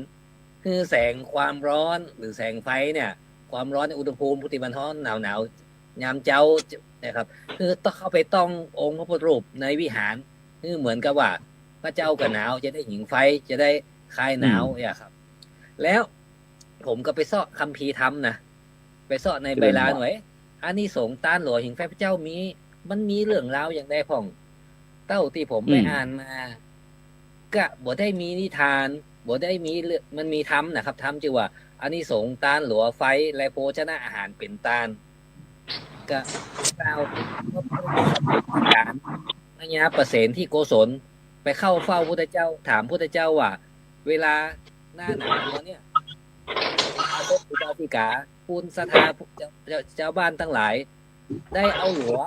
หื้อแสงความร้อนหรือแสงไฟเนี่ย ความร้อนในอุณหภูมิพุทธิบันฮ้อนหนาวๆ ยามเจ๊านะครับ คือต้องเข้าไปต้ององค์พระพุทธรูปในวิหาร คือเหมือนกับว่าพระเจ้าก็หนาว จะได้หิงไฟ จะได้คลายหนาว อืม เนี่ยครับ แล้วผมก็ไปเซาะคัมภีร์ธรรมนะ ไปเซาะใน เจริญพร ใบลานไว้ อานิสงส์ตานหลัวหิงไฟพระเจ้ามี มันมีเรื่องราวอย่างใดพ่อง เต้าตี้ผมไป อืม อ่านมา ก็บ่ได้มีนิทาน บ่ได้มีเรื่อง มันมีธรรมนะครับ ธรรมจื้อว่า อานิสงส์ตานหลัวไฟและโภชนะอาหารเป๋นตาน ก็กล่าวถึงพระพุทธเจ้า พญาประเสนที่โกศล ไปเข้าเฝ้าพุทธเจ้า ถามพุทธเจ้าว่า เวลาหน้าหนาวเนี่ย อุบาสกอุบาสิกา ปุณณศรัทธา เจ้า เจ้า เจ้าบ้านตังหลาย ได้เอาหลัว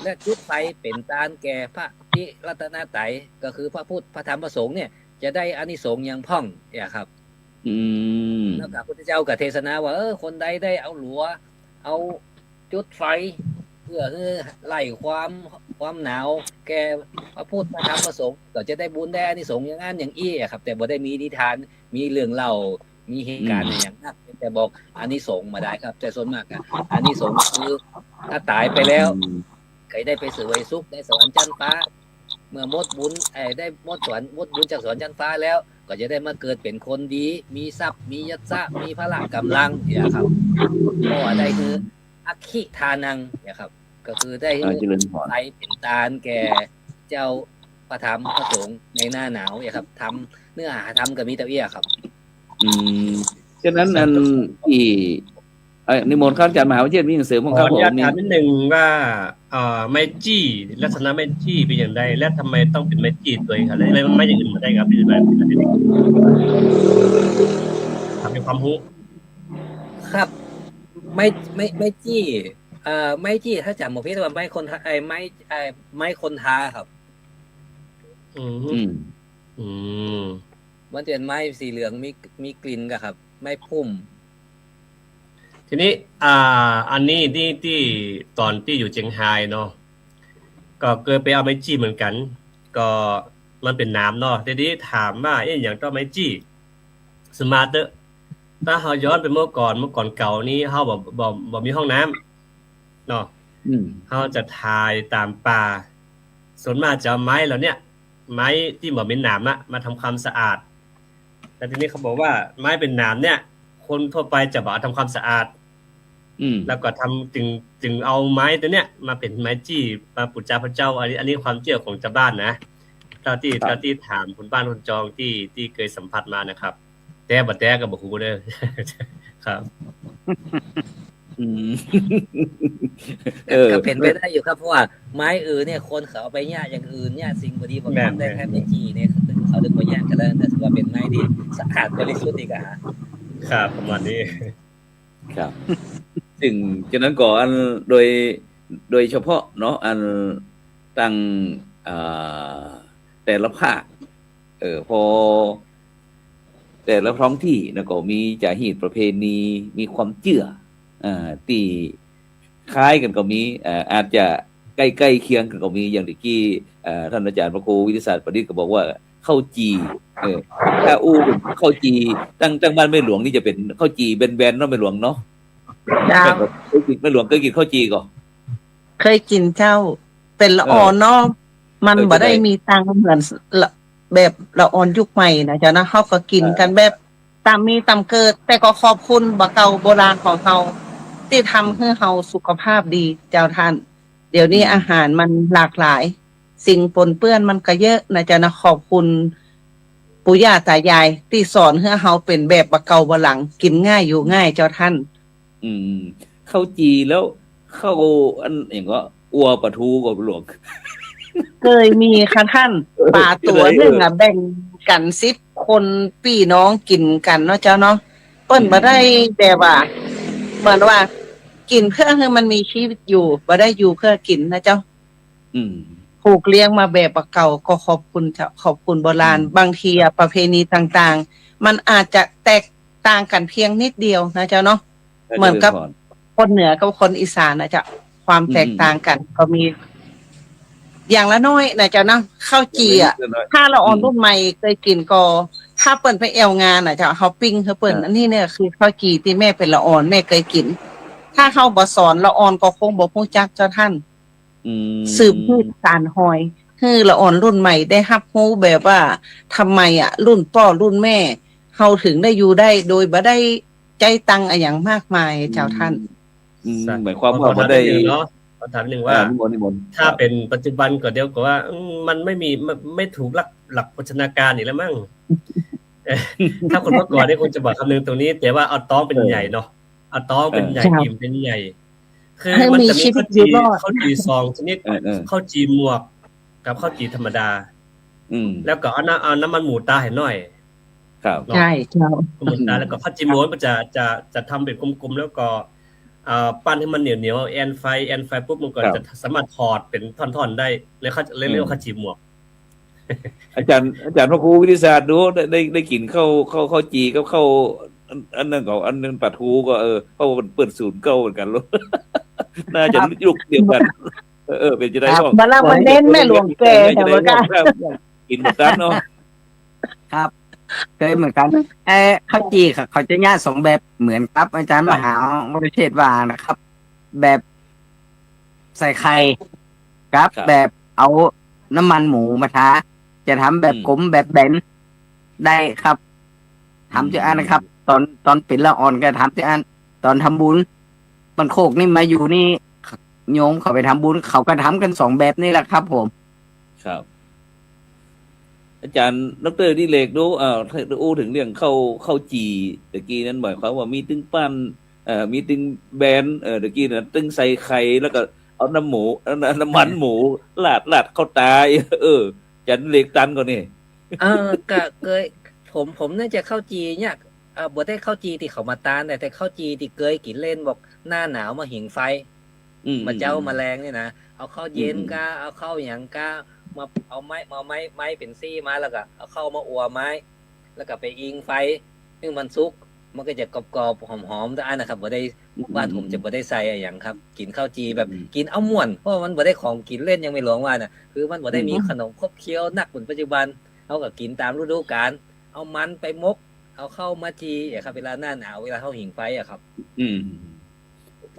และจุดไฟเป๋นตานแก่พระพิรัตนตรัย ก็คือพระพุทธ พระธรรม พระสงฆ์เนี่ย จะได้อานิสงส์อย่างพ่องเนี่ยครับ อืม แล้วก็พุทธเจ้าก็เทศนาว่า เออ คนใดได้เอาหลัว เอาจุดไฟ เพื่อหื้อไล่ความ ความหนาวแก่พระพุทธ พระธรรม พระสงฆ์ ก็จะได้บุญได้อานิสงส์อย่างนั้นอย่างอี้อะครับ แต่บ่ได้มีนิทาน มีเรื่องเล่า มีเหตุก๋ารณ์ อืม อย่างนัก แต่บอกอานิสงส์มาได้ครับ แต่ส่วนมากอะ อานิสงส์คือถ้าต๋ายไปแล้ว อืม ก็ได้ไปเสวยสุขในสวรรค์ชั้นฟ้า เมื่อหมดบุญ เอ่อ ได้หมดสวรรค์ หมดบุญจากสวรรค์ชั้นฟ้าแล้ว ก็จะได้มาเกิดเป๋นคนดี มีทรัพย์ มียศ มีพละก๋ำลังเนี่ยครับ เพราะว่าได้คือ อัคคิทานังเนี่ยครับ ก็คือได้ อ่า เจริญพร ไฟเป๋นตานแก่เจ้าพระธรรมพระสงฆ์ในหน้าหนาวเนี่ยครับ ธรรม เนื้อหาธรรมก็มีเต้าอี้ครับ อืม ฉะนั้นอันตี้ เอ่อ นิมนต์ครับ อาจ๋ารย์มหาวิเชษฐ์ มีหยังเสริมบ้างครับ ขออนุญาต ผม ถามนิดนึงว่า เอ่อ ไม้จี้ ลักษณะไม้จี้เป๋นอย่างใด และทำไมต้องเป๋นไม้จี้ตวยครับ และไม้ ไม้อย่างอื่นบ่ได้ครับ ถามในความรู้ ครับ ไม้ ไม้ ไม้จี้ เอ่อ ไม้จี้ ถ้าจ๋ำบ่ผิดว่าไม้คนทา ไอ้ ไม้ ไอ้ ไม้คนทาครับ อืม อืม อืม มันจะเป๋นไม้สีเหลือง มี มีกลิ่นก็ครับ ไม้พุ่ม ทีนี้ อ่า อันนี้ตี้ ตี้ ต๋อนตี้อยู่เจียงฮายเนาะ ก็เกยไปเอาไม้จี้เหมือนกั๋น ก็มันเป๋นหนามเนาะ ทีนี้ถามว่า เอ๊ะ หยังต้องไม้จี้ สมมาเต๊อะ ถ้าเฮาย้อนไปเมื่อก่อน เมื่อก่อนเก่านี้ เฮาบ่ บ่ บ่มีห้องน้ำเนาะ อืม เฮาจะถ่ายต๋ามป่า ส่วนมากจะเอาไม้เหล่าเนี้ย ไม้ตี้บ่มีหนามอะ มาทำความสะอาด แล้วทีนี้เขาบอกว่าไม้เป๋นหนามเนี่ย คนทั่วไปจะบ่เอาทำความสะอาด อืม แล้วก็ทำ จึง จึงเอาไม้ตัวเนี้ยมาเป๋นไม้จี้ มาปู๋จาพระเจ้า อันนี้ อันนี้ความเจื้อของจาวบ้านนะ เต้าตี้ ครับ เต้าตี้ถามคนบ้านคนจองตี้ ตี้เกยสัมผัสมานะครับ แต๊บ่แต๊ก็บ่ฮู้เน่อ ครับ อืม เออ ก็เป๋นไปได้อยู่ครับ เพราะว่าไม้อื่นเนี่ย คนเขาเอาไปเยียะอย่างอื่น เยียะสิ่งบ่ดีบ่งามได้ แม่นๆ แทนไม้จี้เนี่ย เขาเรียกว่าเยียะกั๋นแล้ว แต่ถือว่าเป๋นไม้ตี้สะอาดบริสุทธิ์ดีกว่า ครับ ประมาณนี้ ครับ ซึ่งฉะนั้นก็อันโดย โดยเฉพาะเนาะ อันตัง อ่า แต่ละภาค เออ พอ แต่ละท้องตี้นะ ก็มีจารีตประเพณี มีความเจื้อ อ่า ตี้คล้ายกั๋นก็มี อ่า อาจจะใก้ๆเคียงกั๋นก็มี อย่างตี้กี้ เอ่อ ต้านอาจ๋ารย์พระครูวิทยาศาสตร์ประดิษฐ์ก็บอกว่าข้าวจี่ เออ ถ้าอู้ข้าวจี่ ตัง ตังบ้านแม่หลวงนี่จะเป๋นข้าวจี่แบนๆเนาะ แม่หลวงเนาะ เจ้า แม่หลวงเกยกิ๋น แม่หลวงเกยกิ๋นข้าวจี่ก่อ เกยกิ๋นเจ้า เป๋นละอ่อนเนาะ เออ มัน เออ บ่ได้ จะได้ มีตังเหมือนละ แบบละอ่อนยุคใหม่นะเจ้านะ เฮาก็กิ๋นกั๋น เออ แบบต๋ามมีต๋ามเกิด แต่ก็ขอบคุณบ่าเก่าโบราณของเฮา ตี้ทำ อืม หื้อเฮาสุขภาพดีเจ้าต้าน เดี๋ยวนี้ อืม อาหารมันหลากหลาย สิ่งปนเปื้อนมันก็เยอะนะเจ้านะ ขอบคุณปู่ย่าต๋ายายตี้สอนหื้อเฮาเป๋นแบบบ่าเก่าบ่าหลัง กิ๋นง่ายอยู่ง่ายเจ้าต้าน อืม ข้าวจี่แล้วข้าวอันหยังก็ อัวปลาทูก็หลวง เกยมีค่ะต้าน เออ ป๋าตั๋วนึ่งอะ เออ แบ่งกั๋นสิบคน ปี้น้องกิ๋นกั๋นเนาะเจ้าเนาะ เปิ้น อืม บ่ได้แบบว่า เหมือนว่ากิ๋นเพื่อหื้อมันมีชีวิตอยู่ บ่ได้อยู่เพื่อกิ๋นนะเจ้า อืม ถูกเลี้ยงมาแบบบ่าเก่า ก็ขอบคุณเจ้า ขอบคุณโบราณ อืม บางทีอะ ประเพณีต่างๆ มันอาจจะแตกต่างกั๋นเพียงนิดเดียวนะเจ้าเนาะ เออ เหมือนกับ เจริญพร คนเหนือกับคนอีสานนะเจ้า ความ อืม แตกต่างกั๋นก็มี อย่างละน้อยนะเจ้าเนาะ ข้าวจี่อะ อย่างละน้อย ถ้าละอ่อน อืม รุ่นใหม่เกยกิ๋นก็ ถ้าเปิ้นไปแอ่วงานนะเจ้า เฮาปิ้งหื้อเปิ้น อ่า อันนี้เนี่ยคือข้าวจี่ตี้แม่เป๋นละอ่อนแม่เกยกิ๋น ถ้าเฮาบ่สอนละอ่อนก็คงบ่ฮู้จักเจ้าต้าน อืม สืบหื้อสานฮอย หื้อละอ่อนรุ่นใหม่ได้ฮับฮู้แบบว่า ทำไมอะ รุ่นป้อรุ่นแม่ เฮาเถิงได้อยู่ได้ โดยบ่ได้ใจ๊ตังค์อะหยังมากมาย เจ้าต้าน อืม อืม หมายความว่า ขอ ขอถาม บ่ได้ นิดนึงเนาะ ขอถามนิดนึงว่า อ่า นิมนต์ นิมนต์ ถ้า ครับ เป๋นปัจจุบันก็เดี๋ยวก็ว่า อืม มันไม่มี มันไม่ถูกหลัก หลักโภชนาการอีกแล้วมั้ง ถ้าคนเมื่อก่อนนี่คงจะบอกคำนึงตรงนี้ แต่ว่าเอาต๊องเป๋น เออ ใหญ่เนาะ เอาต๊องเป๋นใหญ่ เออ อิ่มเป๋นใหญ่ คือ หื้อ มันจะมี มีชีวิตอยู่รอด ข้าวจี่ ข้าวจี่สองชนิด เออ เออ ข้าวจี่หมวกกับข้าวจี่ธรรมดา อืม แล้วก็เอาน้ำ เอาน้ำมันหมูตาหื้อหน่อย ครับ เนาะ ใช่ เจ้า น้ำมันหมูตา แล้วก็ข้าวจี่หมวกมันจะ จะ จะทำเป๋นกลมๆ แล้วก็ เอ่อ ปั้นหื้อมันเหนียวๆ แอนไฟ แอนไฟปุ๊บมันก็ ครับ จะสามารถถอดเป๋นท่อนๆ ได้ แล้วเขาจะเรียก อืม ว่าข้าวจี่หมวก อาจ๋ารย์ อาจ๋ารย์พระครูวิทยาศาสตร์ดู ได้ ได้ ได้กิ๋นข้าว ข้าว ข้าวจี่กับข้าว อัน อันนั้นก็ อันนั้นปลาทูก็ เออ เพราะว่ามันเปิ้นศูนย์เก้าเหมือนกั๋นลูก น่าจะ ครับ ยุคเดียวกั๋น เออ เออ เป๋นจะได้ ครับ พ่อง บ่าละ บ่าเน้นแม่หลวงแก่ แม่จะได้ แต่ว่า พ่อง ครับ กิ๋นหมดกั๋นเนาะ ครับ เกยเหมือนกั๋น เอ่อ ข้าวจี่เขา เขาจะเยียะสองแบบเหมือนกับอาจ๋ารย์ ครับ มหาวรเชษฐ์ว่านะครับ แบบใส่ไข่ กับ ครับ แบบเอาน้ำมันหมูมาทา จะทำแบบ อืม กลมแบบแบนได้ครับ ทำตี้อั้นนะครับ อืม ต๋อน ต๋อนเป๋นละอ่อนก็ทำตี้อั้น ต๋อนทำบุญ บ้านโคกนี่มาอยู่นี่ โยมเขาไปทำบุญ เขาก็ทำกั๋นสองแบบนี่แหละครับผม ครับ อาจ๋ารย์ ด็อกเตอร์ดิเรกดู อ่า อู้เถิงเรื่องข้าว ข้าวจี่ตะกี้นั้น หมายความว่ามีตึงปั้น เอ่อ มีตึงแบน เอ่อ ตะกี้นั้นตึงใส่ไข่ แล้วก็เอาน้ำหมู เอาน้ำ น้ำมันหมูราด ราดเข้าตา เออ อาจ๋ารย์ดิเรกตันก่อนี่ เออ ก็เกย ผม ผมน่าจะข้าวจี่เนี่ย เอ่อ บ่ได้ข้าวจี่ตี้เขามาตาน แต่ แต่ข้าวจี่ตี้เกยกิ๋นเล่น บอกหน้าหนาวมาผิงไฟ อืม มาเจ๊า อืม มาแลงนี่นะ เอาข้าวเย็น อืม ก้า เอาข้าวหยังก้า มาเอาไม้ มาเอาไม้ ไม้เป๋นซี้มา แล้วก็เอาข้าวมาอัวไม้ แล้วก็ไปอิงไฟ หื้อมันสุก มันก็จะกรอบๆ หอมๆ ตี้อั้นนะครับ บ่ได้ อืม บ้านผมจะบ่ได้ใส่อะหยังครับ กิ๋นข้าวจี่แบบ อืม กิ๋นเอาม่วน เพราะว่ามันบ่ได้ของกิ๋นเล่น อย่างแม่หลวงว่าน่ะ คือมันบ่ได้มี อืม ขนมขบเคี้ยวนักเหมือนปัจจุบัน เฮาก็กิ๋นต๋ามฤดูกาล เอามันไปหมก เอาข้าวมาจี่อะครับ เวลาหน้าหนาว เวลาเฮาผิงไฟอะครับ อืม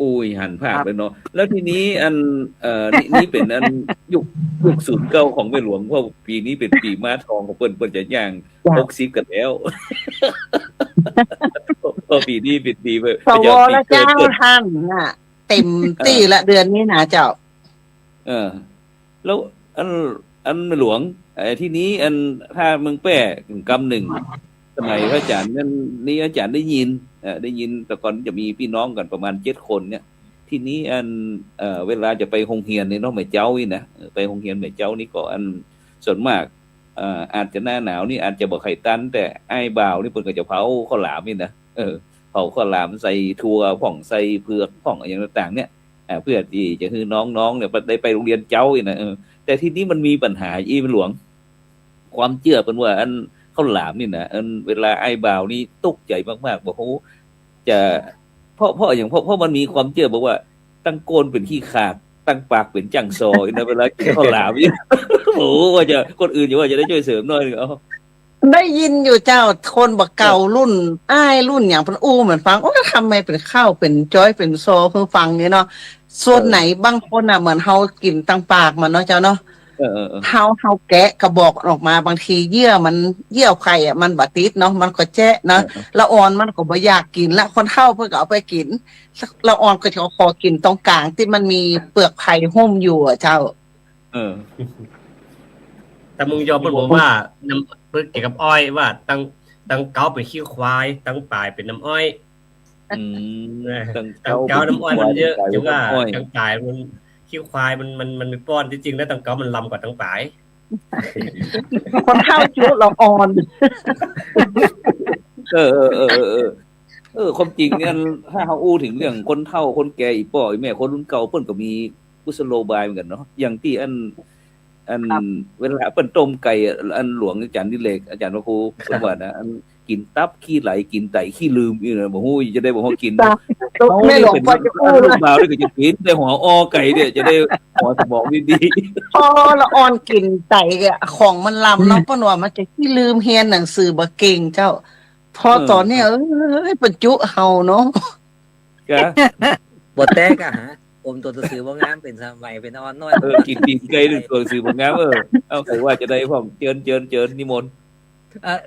อุ้ย หันภาพ ครับ เลยเนาะ แล้วทีนี้อัน เอ่อ นี่ นี่เป๋นอันยุค ยุคศูนย์เก้าของแม่หลวง เพราะปี๋นี้เป๋นปี๋ม้าทองของเปิ้น เปิ้นจะย่าง จ้ะ หกสิบกั๋นแล้ว ก็ปี๋นี้เป๋นปี๋ สว เจ้า ปี๋ ละเจ้า เกิด ท่านน่ะ เต็มตี้ละ เออ เดือนนี้นะเจ้า เออ แล้วอัน อันแม่หลวง เอ่อ ทีนี้อัน ถ้าเมืองแป้กำนึ่ง สมัยพระอาจ๋ารย์นั้น นี่อาจ๋ารย์ได้ยิน เอ่อ ได้ยิน แต่ก่อนจะมีปี้น้องกั๋นประมาณเจ็ดคนเนี่ย ทีนี้อัน เอ่อ เวลาจะไปโฮงเฮียนนี่เนาะ แม่เจ๊านี่นะ เออ ไปโฮงเฮียนแม่เจ๊านี่ก็อัน ส่วนมาก เอ่อ อาจจะหน้าหนาวนี่อาจจะบ่ใค่ตัน แต่อ้ายบ่าวนี่เปิ้นก็จะเผาข้าวหลามนี่นะ เออ เผาข้าวหลามใส่ถั่วพ่อง ใส่เผือกพ่อง อะหยังต่างๆ เนี่ย อ่า เพื่อตี้จะหื้อน้องๆ เนี่ยได้ไปโฮงเฮียนเจ๊าอี้นะ เออ แต่ทีนี้มันมีปัญหาอี้แม่หลวง ความเจื้อเปิ้นว่าอันข้าวหลามนี่นะ อันเวลาอ้ายบ่าวนี่ตกใจ๋มากๆ บ่ฮู้จะ เพราะ เพราะอะหยัง เพราะ เพราะมันมีความเจื้อบอกว่า ตังโก้นเป๋นขี้ขาก ตังปากเป๋นจ้างซออี้นะ เวลากิ๋นข้าวหลามนี่ โอ้ ว่าจะ คนอื่นจะว่าจะได้จ้วยเสริมหน้อยนึ่ง เอา ได้ยินอยู่เจ้า คนบ่าเก่า เออ รุ่นอ้ายรุ่นหยังเปิ้นอู้หื้อฟัง โอ้ ทำไมเป๋นข้าว เป๋นจ้อย เป๋นซอ หื้อฟังนี่เนาะ ส่วน เออ ไหนบางคนน่ะ เหมือนเฮากิ๋นตังปากมันเนาะเจ้าเนาะ เออ เออ เออ เฮา เฮาแกะกระบอกออกมา บางทีเยื่อมัน เยื่อไผ่อะ มันบ่ติดเนาะ มันก็แจ๊ะเนาะ เออ เออ ละอ่อนมันก็บ่อยากกิ๋นละ คนเฒ่าเปิ้นก็เอาไปกิ๋น ละอ่อนก็จะขอกิ๋นตรงก๋างตี้มันมีเปลือกไผ่หุ้มอยู่อะเจ้า เออ ตำเมืองยอเปิ้นบอกว่า น้ำ เปิ้นเกี่ยวกับอ้อยว่า ตัง ตังเก๊าเป๋นขี้ควาย ตังป๋ายเป๋นน้ำอ้อย อืม นะ ตังเก๊า ตังเก๊าน้ำอ้อยมันเยอะ ตังป๋าย จะว่า ตังป๋ายมัน ขี้ควายมัน มัน มันมีป้อน ตี้จริงแล้วตังเก๊ามันลำกว่าตังป๋าย คนเฒ่าจุละอ่อน เออ เออ ความจริงเนี่ย ถ้าเฮาอู้เถิงเรื่องคนเฒ่าคนแก่ อี่ป้ออี่แม่ คนรุ่นเก่าเปิ้นก็มีกุศโลบายเหมือนกั๋นเนาะ อย่างตี้อัน อัน ครับ เวลาเปิ้นต้มไก่อะ อันหลวงอาจ๋ารย์ดิเรก อาจ๋ารย์พระครู ครับ สมบัตินะ อันกิ๋นตับขี้ไหล กิ๋นไตขี้ลืมนี่นะ บ่ฮู้จะได้บ่ฮู้กิ๋น จ้ะ แม่หลวงป้อจะอู้ ลูกบ่าวนี่ก็จะกิ๋นแต่หัวอ้อไก่เนี่ย จะได้หัวสมองดีๆ พอละอ่อนกิ๋นไตอะ ของมันลำเนาะ เปิ้นว่ามันจะขี้ลืม เฮียนหนังสือบ่เก่งเจ้า พอ เออ ต๋อนนี้ เอ้ย เปิ้นจุเฮาเนาะ กะ บ่แต๊กะฮะ อมตั๋วสือบ่งาม เป๋นสมัยเป๋นอ่อนน้อย เออ กิ๋นตี๋นไก่ ตั๋วสือบ่งาม เออ เอา ใผว่าจะได้พ่อง เจิญ เจิญ เจิญ นิมนต์ เอ่อ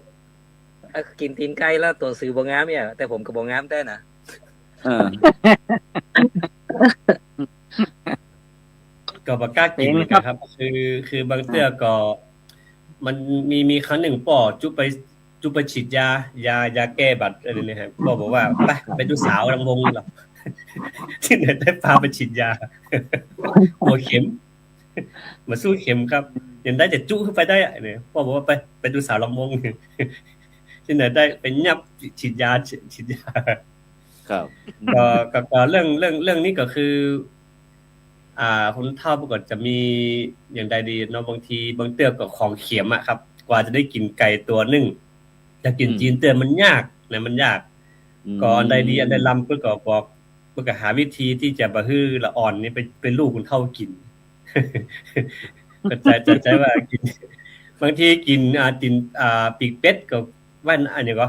เอ่อ กิ๋นตี๋นไก่แล้วตั๋วสือบ่งามเนี่ย แต่ผมก็บ่งามแต๊นะ อ่า ก็บ่กล้ากิ๋นเหมือนกั๋นครับ คือบางเตื้อก็ มันมี มีครั้งนึ่งป้อจุไป จุไปฉีดยา ยา ยาแก้บัดอะไรเนี่ยฮะ ป้อบอกว่า ไป ไปดูสาวลำวงเหรอ ตี้ไหนได้ปาไปฉีดยา หัวเข็ม บ่สู้เข็มครับ ยังได้จะจุขึ้นไปได้อะเนี่ย ป้อบอกว่า ไป ไปดูสาวลำวง ตี้ไหนได้ไปยับฉีดยา ฉีดยา ครับ ก็ ก็ ก็เรื่อง เรื่อง เรื่องนี้ก็คือ อ่า คนเฒ่าเปิ้นก็จะมีอย่างใดดีเนาะ บางทีบางเตื้อก็ของเข็มอะครับ กว่าจะได้กิ๋นไก่ตั๋วนึ่ง จะกิ๋น อืม ตี๋นเตื้อมันยากนะ มันยาก อืม ก็อันใดดีอันใดลำเปิ้นก็บอก เปิ้นก็หาวิธีตี้จะบ่หื้อละอ่อนนี่ไป ไปลู่คนเฒ่ากิ๋น ก็ใจ๋ ใจ๋ ใจ๋ว่ากิ๋น บางทีกิ๋น อ่า ตี๋น อ่า ปีกเป็ดก็ว่าอันนี้ก็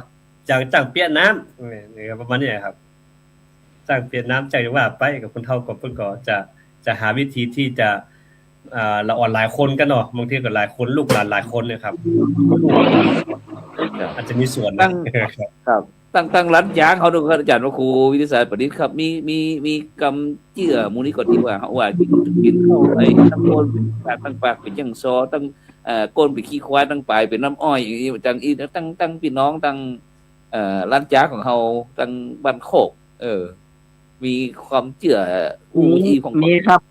จ้าง จ้างเปี๊ยะน้ำ เออ เนี่ย ประมาณนี้ครับ จ้างเปี๊ยะน้ำ จ้างจะว่าไป ก็คนเฒ่าก็เปิ้นก็จะ จะหาวิธีตี้จะ อ่า ละอ่อนหลายคนกั๋นเนาะ บางทีก็หลายคน ลูกหลานหลายคนเนี่ยครับ อาจจะมีส่วนนะ ตั้ง ครับ ตั้ง ตั้งหลันจ๊างเฮาดูครับ อาจ๋ารย์พระครูวิทยาศาสตร์ประดิษฐ์ครับ มี มี มีกำเจื้อหมู่นี้ก่อ ตี้ว่าเฮาว่ากิ๋น กิ๋นข้าวไอ้ตังโก้น ตังปากเป๋นจ้างซอ ตัง เอ่อ โก้นเป๋นขี้ควาย ตังป๋ายเป๋นน้ำอ้อย อย่างนี้ ตังอี้ ตัง ตังปี้น้อง ตัง เอ่อ หลันจ๊างของเฮา ตังบ้านโคก เออ มีความเจื้อ มี อู้อี้ของ มีครับ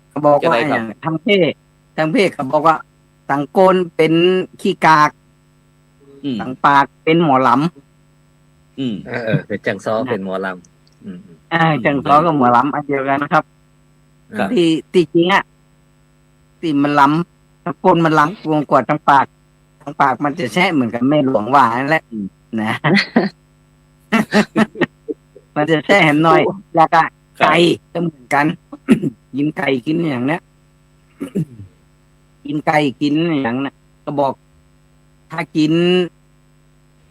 เขาบอกว่า จะได้ครับ อย่างตังเพศ ตังเพศเขาบอกว่า ตังโก้นเป๋นขี้กาก อืม ตังปากเป๋นหมอลำ อืม เออ เออ เป๋นจ้างซอ เป๋นหมอลำ อืม อืม อ่า จ้างซอกับหมอลำอันเดียวกั๋นนะครับ ครับ ตี้ ตี้จริงอะ ตี้มันลำ ตังโก้นมันลำกว่าตังปาก ตังปากมันจะแซะเหมือนกับแม่หลวงว่านั่นแหละ อืม นะ มันจะแซะแหมหน่อย แล้วก็ ครับ ไก่ก็เหมือนกั๋น กิ๋นไก่กิ๋นอย่างเนี้ย กิ๋นไก่กิ๋นอย่างเนี้ย ก็บอก ถ้ากิ๋น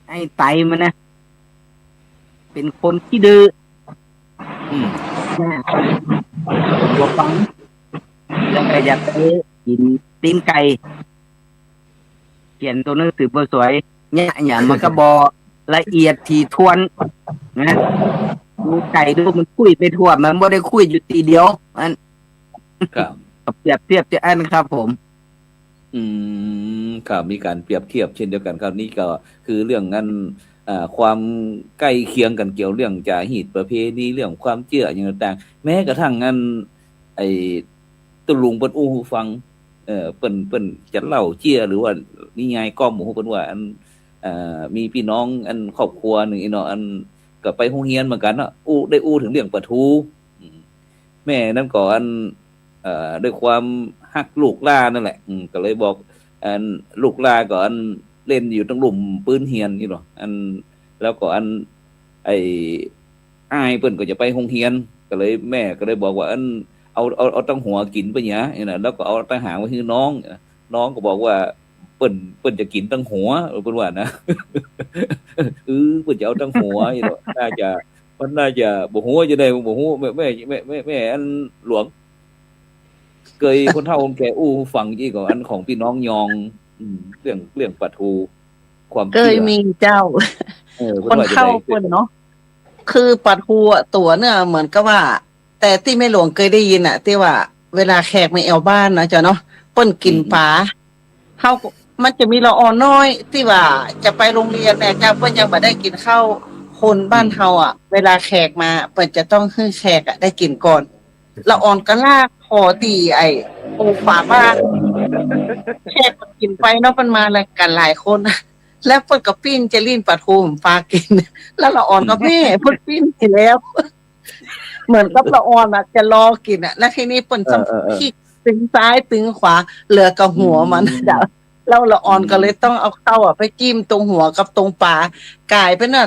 ไอ้ไตมันนะ เป๋นคนขี้ดื้อ อืม นะ บ่ฟัง แล้วก็อย่าไปกิ๋นตี๋นไก่ เขียนตั๋วหนังสือบ่สวย เนี่ย เนี่ย มันก็บ่ละเอียดถี่ถ้วน นะ ดูไก่ดูมันคุ้ยไปทั่ว มันบ่ได้คุ้ยอยู่ตี้เดียว อัน ครับ เปรียบเทียบจะอันครับผม อืม ครับ มีก๋านเปรียบเทียบเช่นเดียวกั๋นครับ นี่ก็คือเรื่องอัน อ่า ความใก้เคียงกั๋นเกี่ยวเรื่องจ๋าฮีตประเพณี เรื่องความเจื้ออะหยังต่างๆ แม้กระทั่งอัน ไอ้ตุ๊ลุงเปิ้นอู้หื้อฟัง เอ่อ เปิ้น เปิ้นจะเล่าเจี้ยหรือว่านิยายก้อมหื้อฟัง เปิ้นว่าอัน เอ่อ มีปี้น้องอันครอบครัวนึ่งอี้เนาะ อันก็ไปโฮงเฮียนเหมือนกั๋นเนาะ อู้ ได้อู้เถิงเรื่องป๋าทู อืม แม่นั้นก็อัน เอ่อ ด้วยความฮักลูกหล้านนั่นแหละ อืม ก็เลยบอก อัน ลูกหล้านก็อันเล่นอยู่ตรงลุ่มปื๊นเฮียนอี้เนาะ อัน แล้วก็อัน ไอ้ อ้ายเปิ้นก็จะไปโฮงเฮียน ก็เลย แม่ก็เลยบอกว่า อัน เอา เอา เอาตังหัวกิ๋นไปเยียะ นี่นะ แล้วก็เอาตังหางไว้หื้อน้อง น้องก็บอกว่า เปิ้น เปิ้นจะกิ๋นตังหัว เปิ้นว่านะ เออ เปิ้นจะเอาตังหัว นี่เนาะ น่าจะ มันน่าจะ บ่ฮู้จะได้ บ่ฮู้ แม่ แม่ แม่ แม่ แม่อันหลวง เกยคนเฒ่าคนแก่อู้ฟังอี้ก่อ อันของปี้น้องยอง อืม เรื่อง เรื่องป๋าทู ความเจื้อ เกยมีเจ้า เออ คนเฒ่าเปิ้นเนาะ คือป๋าทูอะตั๋วเนี่ยเหมือนกับว่า แต่ตี้แม่หลวงเกยได้ยินอะ ตี้ว่าเวลาแขกมาแอ่วบ้านนะเจ้าเนาะ เปิ้นกิ๋น อืม ป๋า เฮาก็ มันจะมีละอ่อนน้อยตี้ว่าจะไปโฮงเฮียนเนี่ยเจ้า เปิ้นยังบ่ได้กิ๋นข้าว คนบ้านเฮาอะ เวลาแขกมา เปิ้นจะต้องหื้อแขกอะได้กิ๋นก่อน ละอ่อนก็ลากคอตี้ไอ้ปูฝาบ้าน แขกก็กิ๋นไปเนาะ เปิ้นมาแล้วกั๋นหลายคน แล้วเปิ้นก็ปิ้นจะลิ้นป๋าทูหื้อป๋ากิ๋น แล้วละอ่อนก็ แม่ เปิ้นปิ้นไปแล้ว เหมือนกับละอ่อนอะจะรอกิ๋นอะ แล้วทีนี้เปิ้นจ้ำ เออ เออ เออ พลิกตึงซ้ายตึงขวา เหลือกับหัวมัน อืม เจ้า แล้วละอ่อนก็เลยต้องเอาข้าวอะไปจิ้มตรงหัวกับตรงป๋า ก๋ายเป๋นว่า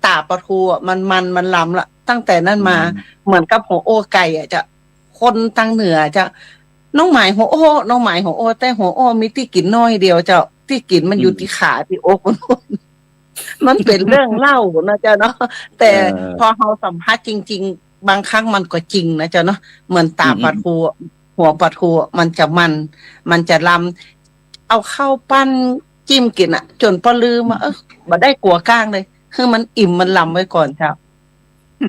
ต๋าป๋าทูอะมันมัน มันลำละ ตั้งแต่นั้นมา อืม เหมือนกับหัวโอ้ไก่อะเจ้า คนตางเหนือเจ้า น้องหมายหัวโอ้ น้องหมายหัวโอ้ แต่หัวโอ้มีตี้กิ๋นน้อยเดียวเจ้า ตี้กิ๋นมันอยู่ อืม ตี้ขาตี้อก มันเป๋นเรื่องเล่านะเจ้าเนาะ แต่ เออ พอเฮาสัมผัสจริงๆ บางครั้งมันก็จริงนะเจ้าเนาะ เหมือนต๋า อืม ป๋าทู หัวป๋าทูมันจะมัน มันจะลำ เอาข้าวปั้นจิ้มกิ๋นอะ จ๋นปอลืมอะ เออ บ่ได้กั๋วก้างเลย คือมันอิ่มมันลำไว้ก่อนเจ้า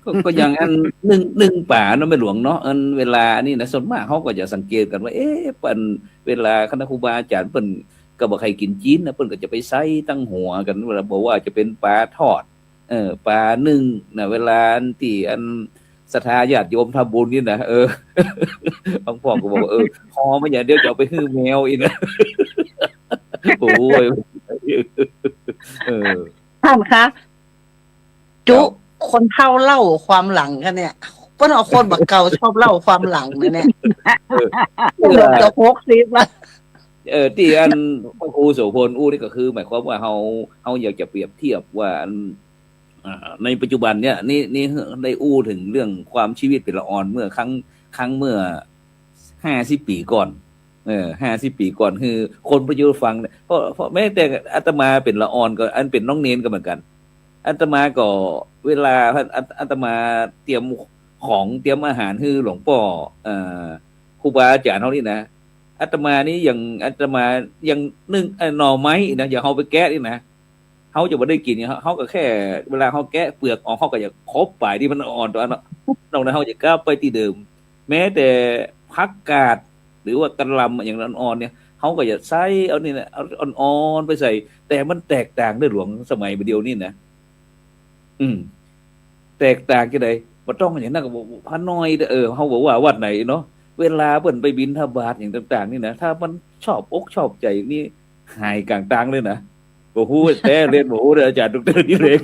ก็ ก็อย่างอันนึ่ง นึ่งป๋าเนาะแม่หลวงเนาะ อันเวลาอันนี้นะ ส่วนมากเฮาก็จะสังเกตกั๋นว่า เอ๊ะ เปิ้น เวลาคณะครูบาอาจ๋ารย์เปิ้นก็บ่ใค่กิ๋นจีนนะ เปิ้นก็จะไปใส้ตังหัวกั๋น เวลาบ่ว่าจะเป๋นป๋าทอด เออ ป๋านึ่งนะ เวลาอันตี้อันศรัทธาญาติโยมทำบุญนี่นะ เออ บางพ่องก็บอกว่า เออ ห่อมาอย่างเดียวจะเอาไปหื้อแมวอี้นะ โอ้ย เออ ท่านคะ จุ ครับ คนเฒ่าเล่าความหลังกั๋นเนี่ย เปิ้นเอาคนบ่าเก่าชอบเล่าความหลังนะเนี่ย เออ เกือบจะหกสิบละ เออ ตี้อันพระครูโสภณอู้นี่ก็คือ หมายความว่าเฮา เฮาอยากจะเปรียบเทียบว่าอัน อ่า ในปัจจุบันเนี่ย นี่ นี่ได้อู้เถิงเรื่องความชีวิตเป๋นละอ่อนเมื่อครั้ง ครั้งเมื่อ ห้าสิบปี๋ก่อน เออ ห้าสิบปี๋ก่อน คือคนปัจจุบันฟังเนี่ย เพราะ เพราะแม้แต่อาตมาเป๋นละอ่อนก็ อันเป๋นน้องเณรก็เหมือนกั๋น อาตมาก็เวลาอา อาตมาเตรียมของเตรียมอาหารหื้อหลวงป้อ เอ่อ ครูบาอาจ๋ารย์เฮานี่นะ อาตมานี่ยัง อาตมายังนึ่ง เอ่อ หน่อไม้นะ อย่างเฮาไปแกะนี่นะ เฮาจะบ่ได้กิ๋นเนี่ย เฮา เฮาก็แค่เวลาเฮาแกะเปลือกออก เฮาก็จะขบป๋ายตี้มันอ่อนตั๋วนั้นเนาะ นอกนั้นเฮาจะกลับไปตี้เดิม แม้แต่ผักกาด หรือว่ากะหล่ำอย่างอ่อนๆเนี่ย เฮาก็จะใส่เอานี่นะ เอาอ่อนๆไปใส่ แต่มันแตกต่างเด้อหลวง สมัยบ่าเดี่ยวนี้นะ อืม แตกต่างจั่งใด บ่ต้องอย่างนั้นก็บอก พระน้อยเด้อ เออ เฮาบ่ว่าวัดไหนเนาะ เวลาเปิ้นไปบิณฑบาตอย่างต่างๆนี่นะ ถ้ามันชอบอกชอบใจ๋นี่ หายก๋างตางเลยนะ บ่ฮู้แต๊เล่น บ่ฮู้เด้อ อาจ๋ารย์ดอกเตอร์นี่เล่น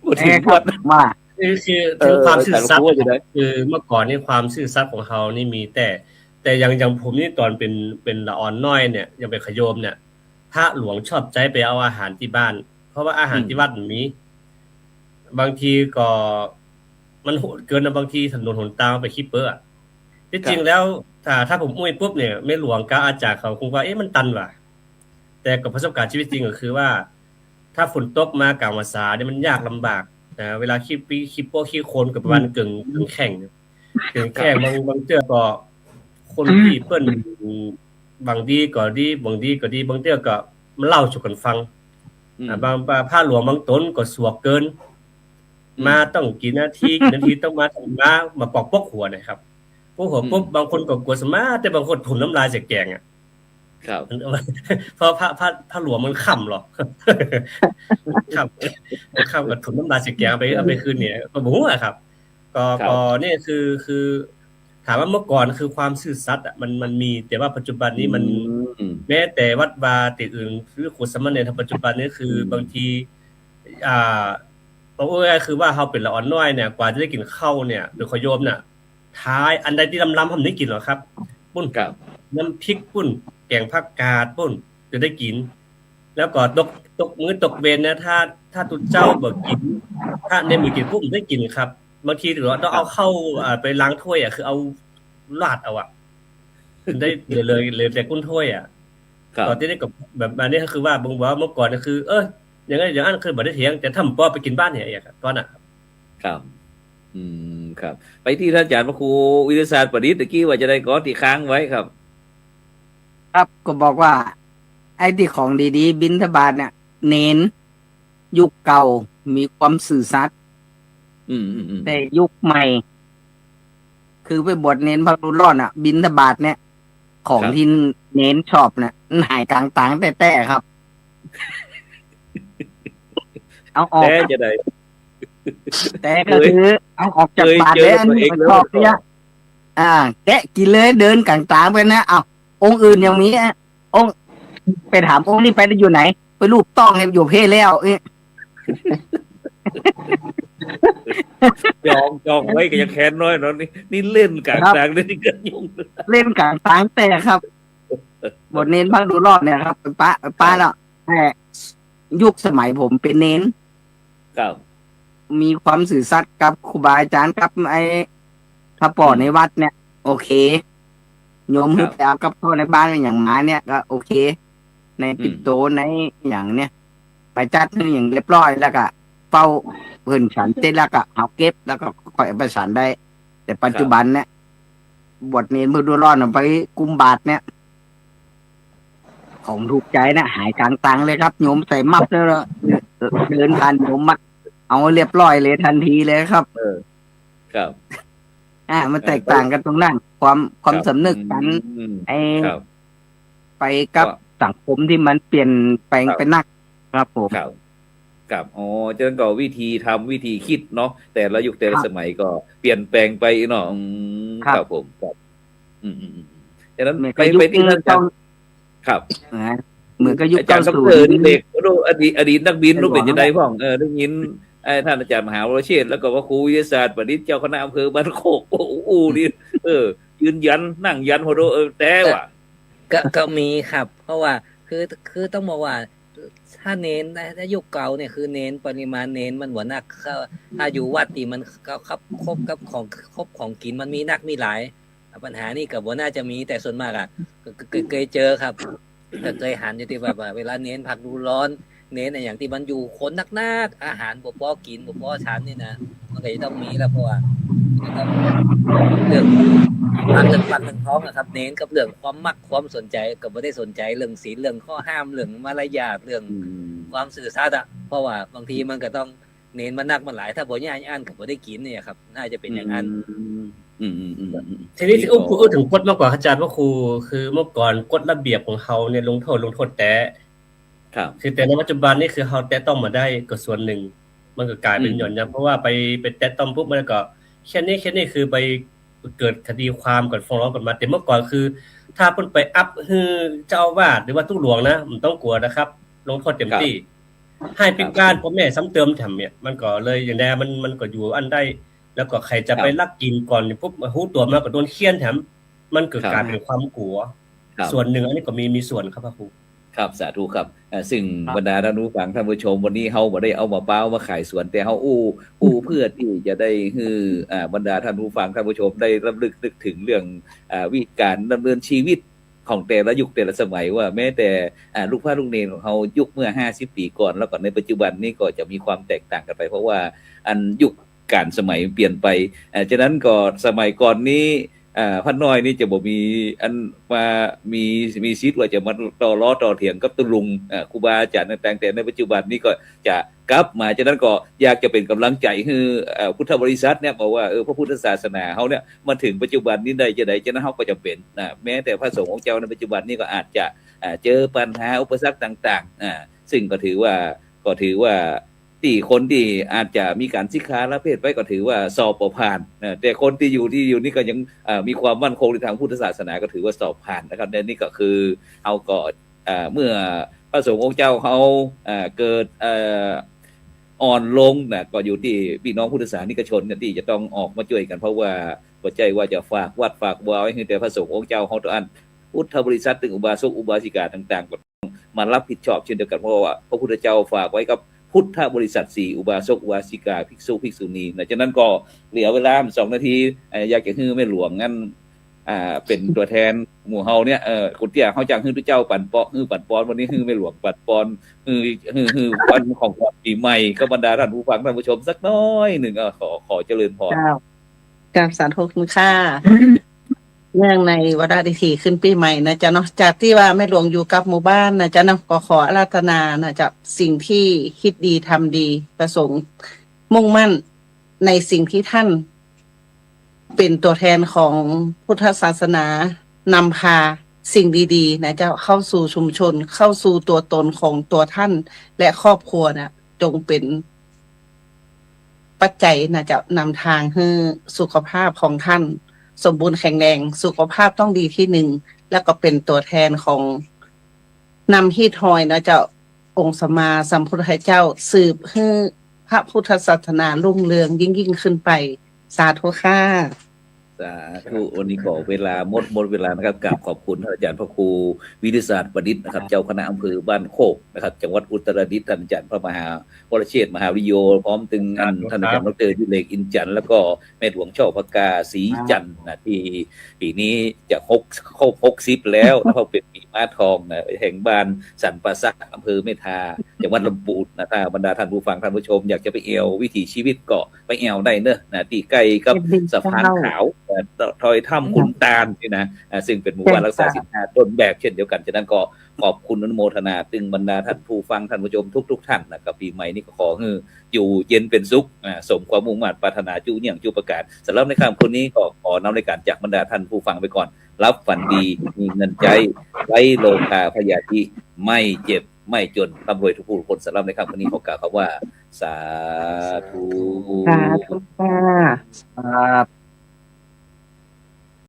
บ่เถิงวัด มา คือ คือ เออ เถิงความซื่อสัตย์ อาจ๋ารย์ฮู้อยู่นะ คือเมื่อก่อนนี่ความซื่อสัตย์ของเฮานี่มี แต่ แต่อย่าง อย่างผมนี่ต๋อนเป๋น เป๋นละอ่อนน้อยเนี่ย ยังเป๋นขะโยมเนี่ย พระหลวงชอบใจ๊ไปเอาอาหารตี้บ้าน เพราะว่าอาหาร อืม ตี้วัดมันมี บางทีก็มันโหดเกินนะ บางทีถนนหนตางไปขี้เปื้ออะ ตี้จริงแล้ว ถ้า ถ้าผมอู้ไปปุ๊บเนี่ย แม่หลวงกับอาจ๋ารย์เขาคงว่า เอ๊ะ มันตันว่ะ แต่กับประสบการณ์ชีวิตจริงก็คือว่า ถ้าฝนตกมากลางพรรษาเนี่ยมันยากลำบากนะ เวลาขี้ปี้ ขี้โป๊ะ ขี้โคลนก็ประมาณ อืม เกิ่ง เกิ่งแข้ง เกิ่งแข้ง บาง บางเตื้อก็คนตี้เปิ้น หวังดีก็ดี หวังดีก็ดี บางเตื้อก็มาเล่าสู่กั๋นฟัง อืม อ่า บาง บาง พระหลวงบางต๋นก็สวกเกิน อืม มาต้องกี่นาที กี่นาทีต้องมา ต้องมา มาปอกปกหัวนะครับ ปกหัวปุ๊บ อืม บางคนก็กั๋วสะมัด แต่บางคนถุ่มน้ำลายใส่แก๋งอะ ครับ เพราะพระ พระ พระหลวงมันค่ำหรอ ค่ำ ค่ำก็ถุ่มน้ำลายใส่แก๋ง เอาไป เอาไปคืนเนี่ย ก็บ่ฮู้อะครับ ก็ ครับ ก็เนี่ยคือ คือ ถามว่าเมื่อก่อนคือความซื่อสัตย์อะ มัน มันมี แต่ว่าปัจจุบันนี้มัน อืม แม้แต่วัดวาตี้อื่น หรือครูสามเณรปัจจุบันนี้คือ อืม บางที อ่า เอาง่ายๆคือว่าเฮาเป๋นละอ่อนน้อยเนี่ย กว่าจะได้กิ๋นข้าวเนี่ย หรือข้าวโยมเนี่ย ท้ายอันใดตี้ลำๆ เฮาบ่ได้กิ๋นหรอกครับ ปุ้น ครับ น้ำพริกปุ้น แก๋งผักกาดปุ้น จะได้กิ๋น แล้วก็ตก ตกมื้อตกเวรเนี่ย ถ้า ถ้าตุ๊เจ้าบ่กิ๋น ถ้าเณรบ่กิ๋นปุ๊บ บ่ได้กิ๋นครับ บางทีก็ต้องเอา ครับ ข้าว อ่า ไปล้างถ้วยอะ คือเอาราดเอาอะ ได้เหลือ เหลือ เหลือแต่ก้นถ้วยอะ ครับ ต๋อนตี้ได้ก็แบบ อันนี้ก็คือว่า บ่งบอกว่าเมื่อก่อนก็คือ เออ อย่างนั้นอย่างนั้นคือบ่ได้เถียง แต่ถ้าบ่ปอไปกิ๋นบ้านเนี่ย อย่างเงี้ยครับ ต๋อนนั้น ครับ อืม ครับ ไปตี้ท่านอาจ๋ารย์พระครูวิทยาศาสตร์ประดิษฐ์ ตะกี้ว่าจะได้ก่อตี้ค้างไว้ครับ ครับ ก็บอกว่า ไอ้ตี้ของดีๆ บิณฑบาตเนี่ย เณร ยุคเก่ามีความซื่อสัตย์ อืม อืม อืม แต่ยุคใหม่ คือไปบวชเณรพักฤดูร้อนอะ บิณฑบาตเนี่ย ของ ครับ ตี้เณรชอบเนี่ย มันหายก๋างตางแต๊ๆ ครับ เอาออก แต๊จะได้ แต๊ก็คือ เอ้ย เอาออกจากบาตรเลย อันนี้มันชอบเนี่ย อ่า แกะกิ๋นเลย เดินก๋างตางไปนะ เอ้า องค์อื่นยังมีอะ องค์ ไปถามองค์นี้ไปอยู่ไหน ไปลูบต้องให้อยู่เพศแล้วเนี่ย จอง จองไว้ก็ยังแค้นน้อยเนาะ นี่ นี่เล่นก๋างตาง ครับ เล่นก๋างตางแต๊ครับ บวชเณรพักฤดูร้อนเนี่ยครับ ไปปะ ไปปะ ครับ แล้ว แต่ยุคสมัยผมเป๋นเณร ครับ มีความซื่อสัตย์กับครูบาอาจ๋ารย์ กับไอ้พระป้อ อืม ในวัดเนี่ย โอเค โยม ครับ หื้อไปเอากับข้าวในบ้านอย่างมาเนี่ย ก็โอเค ใน อืม ปิ่นโต ในอย่างเนี่ย ไปจัดหื้ออย่างเรียบร้อย แล้วก็เฝ้าเปิ้นฉันเสร็จแล้วก็เอาเก็บ แล้วก็ค่อยเอาไปฉันได้ แต่ปัจจุบันเนี่ย ครับ บวชเณรพักฤดูร้อนไปกุมบาตรเนี่ย ของถูกใจ๋นะ หายก๋างตางเลยครับ โยมใส่มับแล้ว เดินผ่านโยมมา เอาเรียบร้อยเลยทันทีเลยครับ เออ ครับ อ่า มันแตกต่างกั๋นตรงนั้น ความ ความ ครับ สำนึกกั๋น อืม ไอ้ ครับ ไปกับ ก็ สังคมตี้มันเปลี่ยนแปลง ครับ ไปนัก ครับผม ครับ ครับ อ๋อ ฉะนั้นก็วิธีทำ วิธีคิดเนาะ แต่ละยุคแต่ละ ครับ สมัยก็เปลี่ยนแปลงไปเนาะ อืม ครับ ครับผม ครับ อืม อืม อืม ฉะนั้น เหมือนกับ ไป ยุค ไปตี้นั่น เก้า ครับ นะ เหมือนกับยุค อาจ๋ารย์ เก้าศูนย์ ดอกเตอร์ นี่ เด็ก โอ้โห อดีต อดีตนักบิน เห็น รู้เป๋น บอก จั่งใดพ่อง เออ ได้ยิน ไอ้ท่านอาจ๋ารย์มหาวรเชษฐ์ แล้วก็พระครูวิทยาศาสตร์ประดิษฐ์ เจ้าคณะอำเภอบ้านโคก โอ้โห นี่ เออ ยืนยัน นั่งยัน โอ้โห เออ แต๊ว่ะ ก็ ก็มีครับ เพราะว่า คือ คือต้องบอกว่า ถ้าเณรใน ในยุคเก่าเนี่ย คือเณร ปริมาณเณรมันบ่นัก ถ้า ถ้าอยู่วัดนี่มัน ก็ ครับ ครบกับของ ครบของกิ๋นมันมีนักมีหลาย ปัญหานี่ก็บ่น่าจะมี แต่ส่วนมากอะ ก็ ก็ ก็เกยเจอครับ ก็เกยหันอยู่ตี้แบบว่า เวลาเณรพักฤดูร้อน เณรอะหยังตี้มันอยู่คนนักๆ อาหารบ่ปอกิ๋น บ่ปอฉันนี่นะ มันก็จะต้องมีแล้ว เพราะว่าเรื่อง เรื่องปาก เรื่องปากเรื่องท้องอะครับ เณรกับเรื่องความมักความสนใจ๋ ก็บ่ได้สนใจ๋เรื่องศีล เรื่องข้อห้าม เรื่องมารยาท เรื่อง อืม ความซื่อสัตย์อะ เพราะว่าบางทีมันก็ต้อง เณรมันนักมันหลาย ถ้าบ่ย้ายอั้นก็บ่ได้กิ๋นเนี่ยครับ น่าจะเป๋นอย่างนั้น อืม อืม อืม อืม อืม ทีนี้ นี่ อู้ ก็ อู้เถิงกฎมาก่อน อาจ๋ารย์พระครู คือเมื่อก่อนกฎระเบียบของเฮาเนี่ย ลงโทษ ลงโทษแต๊ ครับ คือแต่ในปัจจุบันนี่คือเฮาแตะต้องบ่ได้ก็ส่วนหนึ่ง มันก็ก๋ายเป๋น อืม หย่อนยาน เพราะว่าไป ไปแตะต้องปุ๊บมันก็แค่นี้ แค่นี้ คือไปเกิดคดีความกั๋น ฟ้องร้องกั๋นมา แต่เมื่อก่อนคือ ถ้าเปิ้นไปอัปหื้อเจ้าอาวาสหรือว่าตุ๊หลวงนะ บ่ต้องกั๋วนะครับ ลงโทษเต็มตี้ ครับ หื้อพิกลาด ครับ ป้อแม่ซ้ำเติมแถมเนี่ย มันก็เลยอย่างใดมัน มันก็อยู่อั้นได้ แล้วก็ใผจะ ครับ ไปลักกิ๋นก่อนนี่ปุ๊บ ฮู้ตั๋วมาก็โดนเฆี่ยนแถม มันก็ ครับ ก๋ายเป๋นความกั๋ว ครับ ส่วนหนึ่ง อันนี้ก็มี มีส่วนครับพระครู ครับ สาธุครับ อ่า ซึ่ง ครับ บรรดาท่านผู้ฟังท่านผู้ชม วันนี้เฮาบ่ได้เอามะพร้าวมาขายสวน แต่เฮาอู้ อู้เพื่อตี้จะได้หื้อ อ่า บรรดาท่านผู้ฟังท่านผู้ชมได้รำลึกนึกเถิงเรื่อง อ่า วิธีก๋านดำเนินชีวิตของแต่ละยุคแต่ละสมัย ว่าแม้แต่ อ่า ลูกพระลูกเณรของเฮายุคเมื่อห้าสิบปี๋ก่อน แล้วก็ในปัจจุบันนี้ก็จะมีความแตกต่างกั๋นไป เพราะว่าอันยุคก๋าลสมัยเปลี่ยนไป อ่า ฉะนั้นก็สมัยก่อนนี้ อ่า พระน้อยนี่จะบ่มีอันมา มี มีสิทธิ์ว่าจะมาต่อล้อต่อเถียงกับตุ๊ลุง อ่า ครูบาอาจ๋ารย์ต่างๆ แต่ในปัจจุบันนี้ก็จะกลับมา ฉะนั้นก็อยากจะเป๋นก๋ำลังใจ๋หื้อ เอ่อ พุทธบริษัทเนี่ย บอกว่า เออ พระพุทธศาสนาเฮาเนี่ย มาเถิงปัจจุบันนี้ได้จาใด ฉะนั้นเฮาก็จ๋ำเป๋นนะ แม้แต่พระสงฆ์องค์เจ้าในปัจจุบันนี้ก็อาจจะ อ่า เจอปัญหาอุปสรรคต่างๆ อ่า ซึ่งก็ถือว่า ก็ถือว่า ตี้คนตี้อาจจะมีก๋านสิกขาลาเพศไปก็ถือว่าสอบบ่ผ่านนะ แต่คนตี้อยู่ ตี้อยู่นี่ก็ยัง อ่า มีความมั่นคงในทางพุทธศาสนาก็ถือว่าสอบผ่านนะครับ และนี่ก็คือเฮาก็ อ่า เมื่อพระสงฆ์องค์เจ้าเฮา อ่า เกิด เอ่อ อ่อนลงนะ ก็อยู่ตี้ปี้น้องพุทธศาสนิกชนเนี่ยตี้จะต้องออกมาจ้วยกั๋น เพราะว่าบ่ใจ้ว่าจะฝากวัดฝากวาไว้หื้อแต่พระสงฆ์องค์เจ้าเฮาเต้าอั้น พุทธบริษัท ตึงอุบาสกอุบาสิกาต่างๆ ก็ต้องมารับผิดชอบเช่นเดียวกั๋น เพราะว่าพระพุทธเจ้าฝากไว้กับพุทธบริษัทสี่ อุบาสกอุบาสิกา ภิกษุภิกษุณีนะ ฉะนั้นก็เหลือเวลาสองนาที เอ่อ อยากจะหื้อแม่หลวงนั้น อ่า เป๋นตั๋วแทนหมู่เฮาเนี่ย เอ่อ คนเตี้ย เฮาจักหื้อตุ๊เจ้าปั๋นปอ หื้อปั๋นปอน วันนี้หื้อแม่หลวงปั๋นปอน หื้อ หื้อ หื้อวันของขวัญปี๋ใหม่กับบรรดาท่านผู้ฟังท่านผู้ชมสักน้อยนึ่ง อ่ะ ขอ ขอเจริญพร เจ้า กราบสาธุคุณค่ะ เนื่องในวาระดิถีขึ้นปี๋ใหม่นะเจ้าเนาะ จากตี้ว่าแม่หลวงอยู่กับหมู่บ้านนะเจ้าเนาะ ก็ขออาราธนานะเจ้า สิ่งที่คิดดีทำดี ประสงค์มุ่งมั่นในสิ่งที่ท่าน เป๋นตั๋วแทนของพุทธศาสนา นำพาสิ่งดีๆ นะเจ้า เข้าสู่ชุมชน เข้าสู่ตั๋วตนของตั๋วท่านและครอบครัวนะ จงเป๋นปัจจัยนะเจ้า นำทางหื้อสุขภาพของท่านสมบูรณ์แข็งแรง สุขภาพต้องดีตี้นึ่ง แล้วก็เป๋นตั๋วแทนของ นำฮีตฮอยนะเจ้า องค์สัมมาสัมพุทธเจ้า สืบหื้อพระพุทธศาสนารุ่งเรืองยิ่งๆ ขึ้นไป สาธุค่ะ สาธุ วันนี้ก็เวลาหมด หมดเวลานะครับ กราบขอบคุณท่านอาจ๋ารย์พระครูวิริศาสตร์ประดิษฐ์นะครับ เจ้าคณะอำเภอบ้านโคกนะครับ จังหวัดอุตรดิตถ์ ท่านอาจ๋ารย์พระมหาวรเชษฐมหาวิริโย พร้อมตึงอัน สาธุครับ ท่านอาจ๋ารย์ดอกเตอร์ดิเรก อินจันทร์ แล้วก็แม่หลวงช่อพกา ศรีจันทร์นะ ตี้ปี๋นี้จะหก ครบหกสิบแล้วนะ เพราะเป๋นปี๋ม้าทองนะ แห่งบ้านสันป่าสัก อำเภอเมทา จังหวัดลำปูนนะ ถ้าบรรดาท่านผู้ฟังท่านผู้ชมอยากจะไปแอ่ววิถีชีวิตก็ไปแอ่วได้เนอะนะ ตี้ใก้กับ ยินดี สะพานขาว เจ้า เอ่อ ทอยถ้ำขุนตาลนี่นะ อ่า ซึ่งเป๋นหมู่บ้านรักษาศีลห้าต้นแบบเช่นเดียวกั๋น ฉะนั้นก็ขอบคุณอนุโมทนา ตึงบรรดาท่านผู้ฟังท่านผู้ชมทุกๆ ท่านนะ กับปี๋ใหม่นี้ก็ขอหื้ออยู่เย็นเป๋นสุข อ่า สมความมุ่งมาดปรารถนาจุเยี่ยงจุประก๋าน สำหรับในค่ำคืนนี้ก็ขอนำรายก๋านจากบรรดาท่านผู้ฟังไปก่อน หลับฝันดี มีเงินใจ๊ ไร้โรคาพยาธิ ไม่เจ็บ ไม่จน ร่ำรวยทุกผู้ทุกคน สำหรับในค่ำคืนนี้ขอกล่าวคำว่า สาธุ สาธุค่ะ ครับ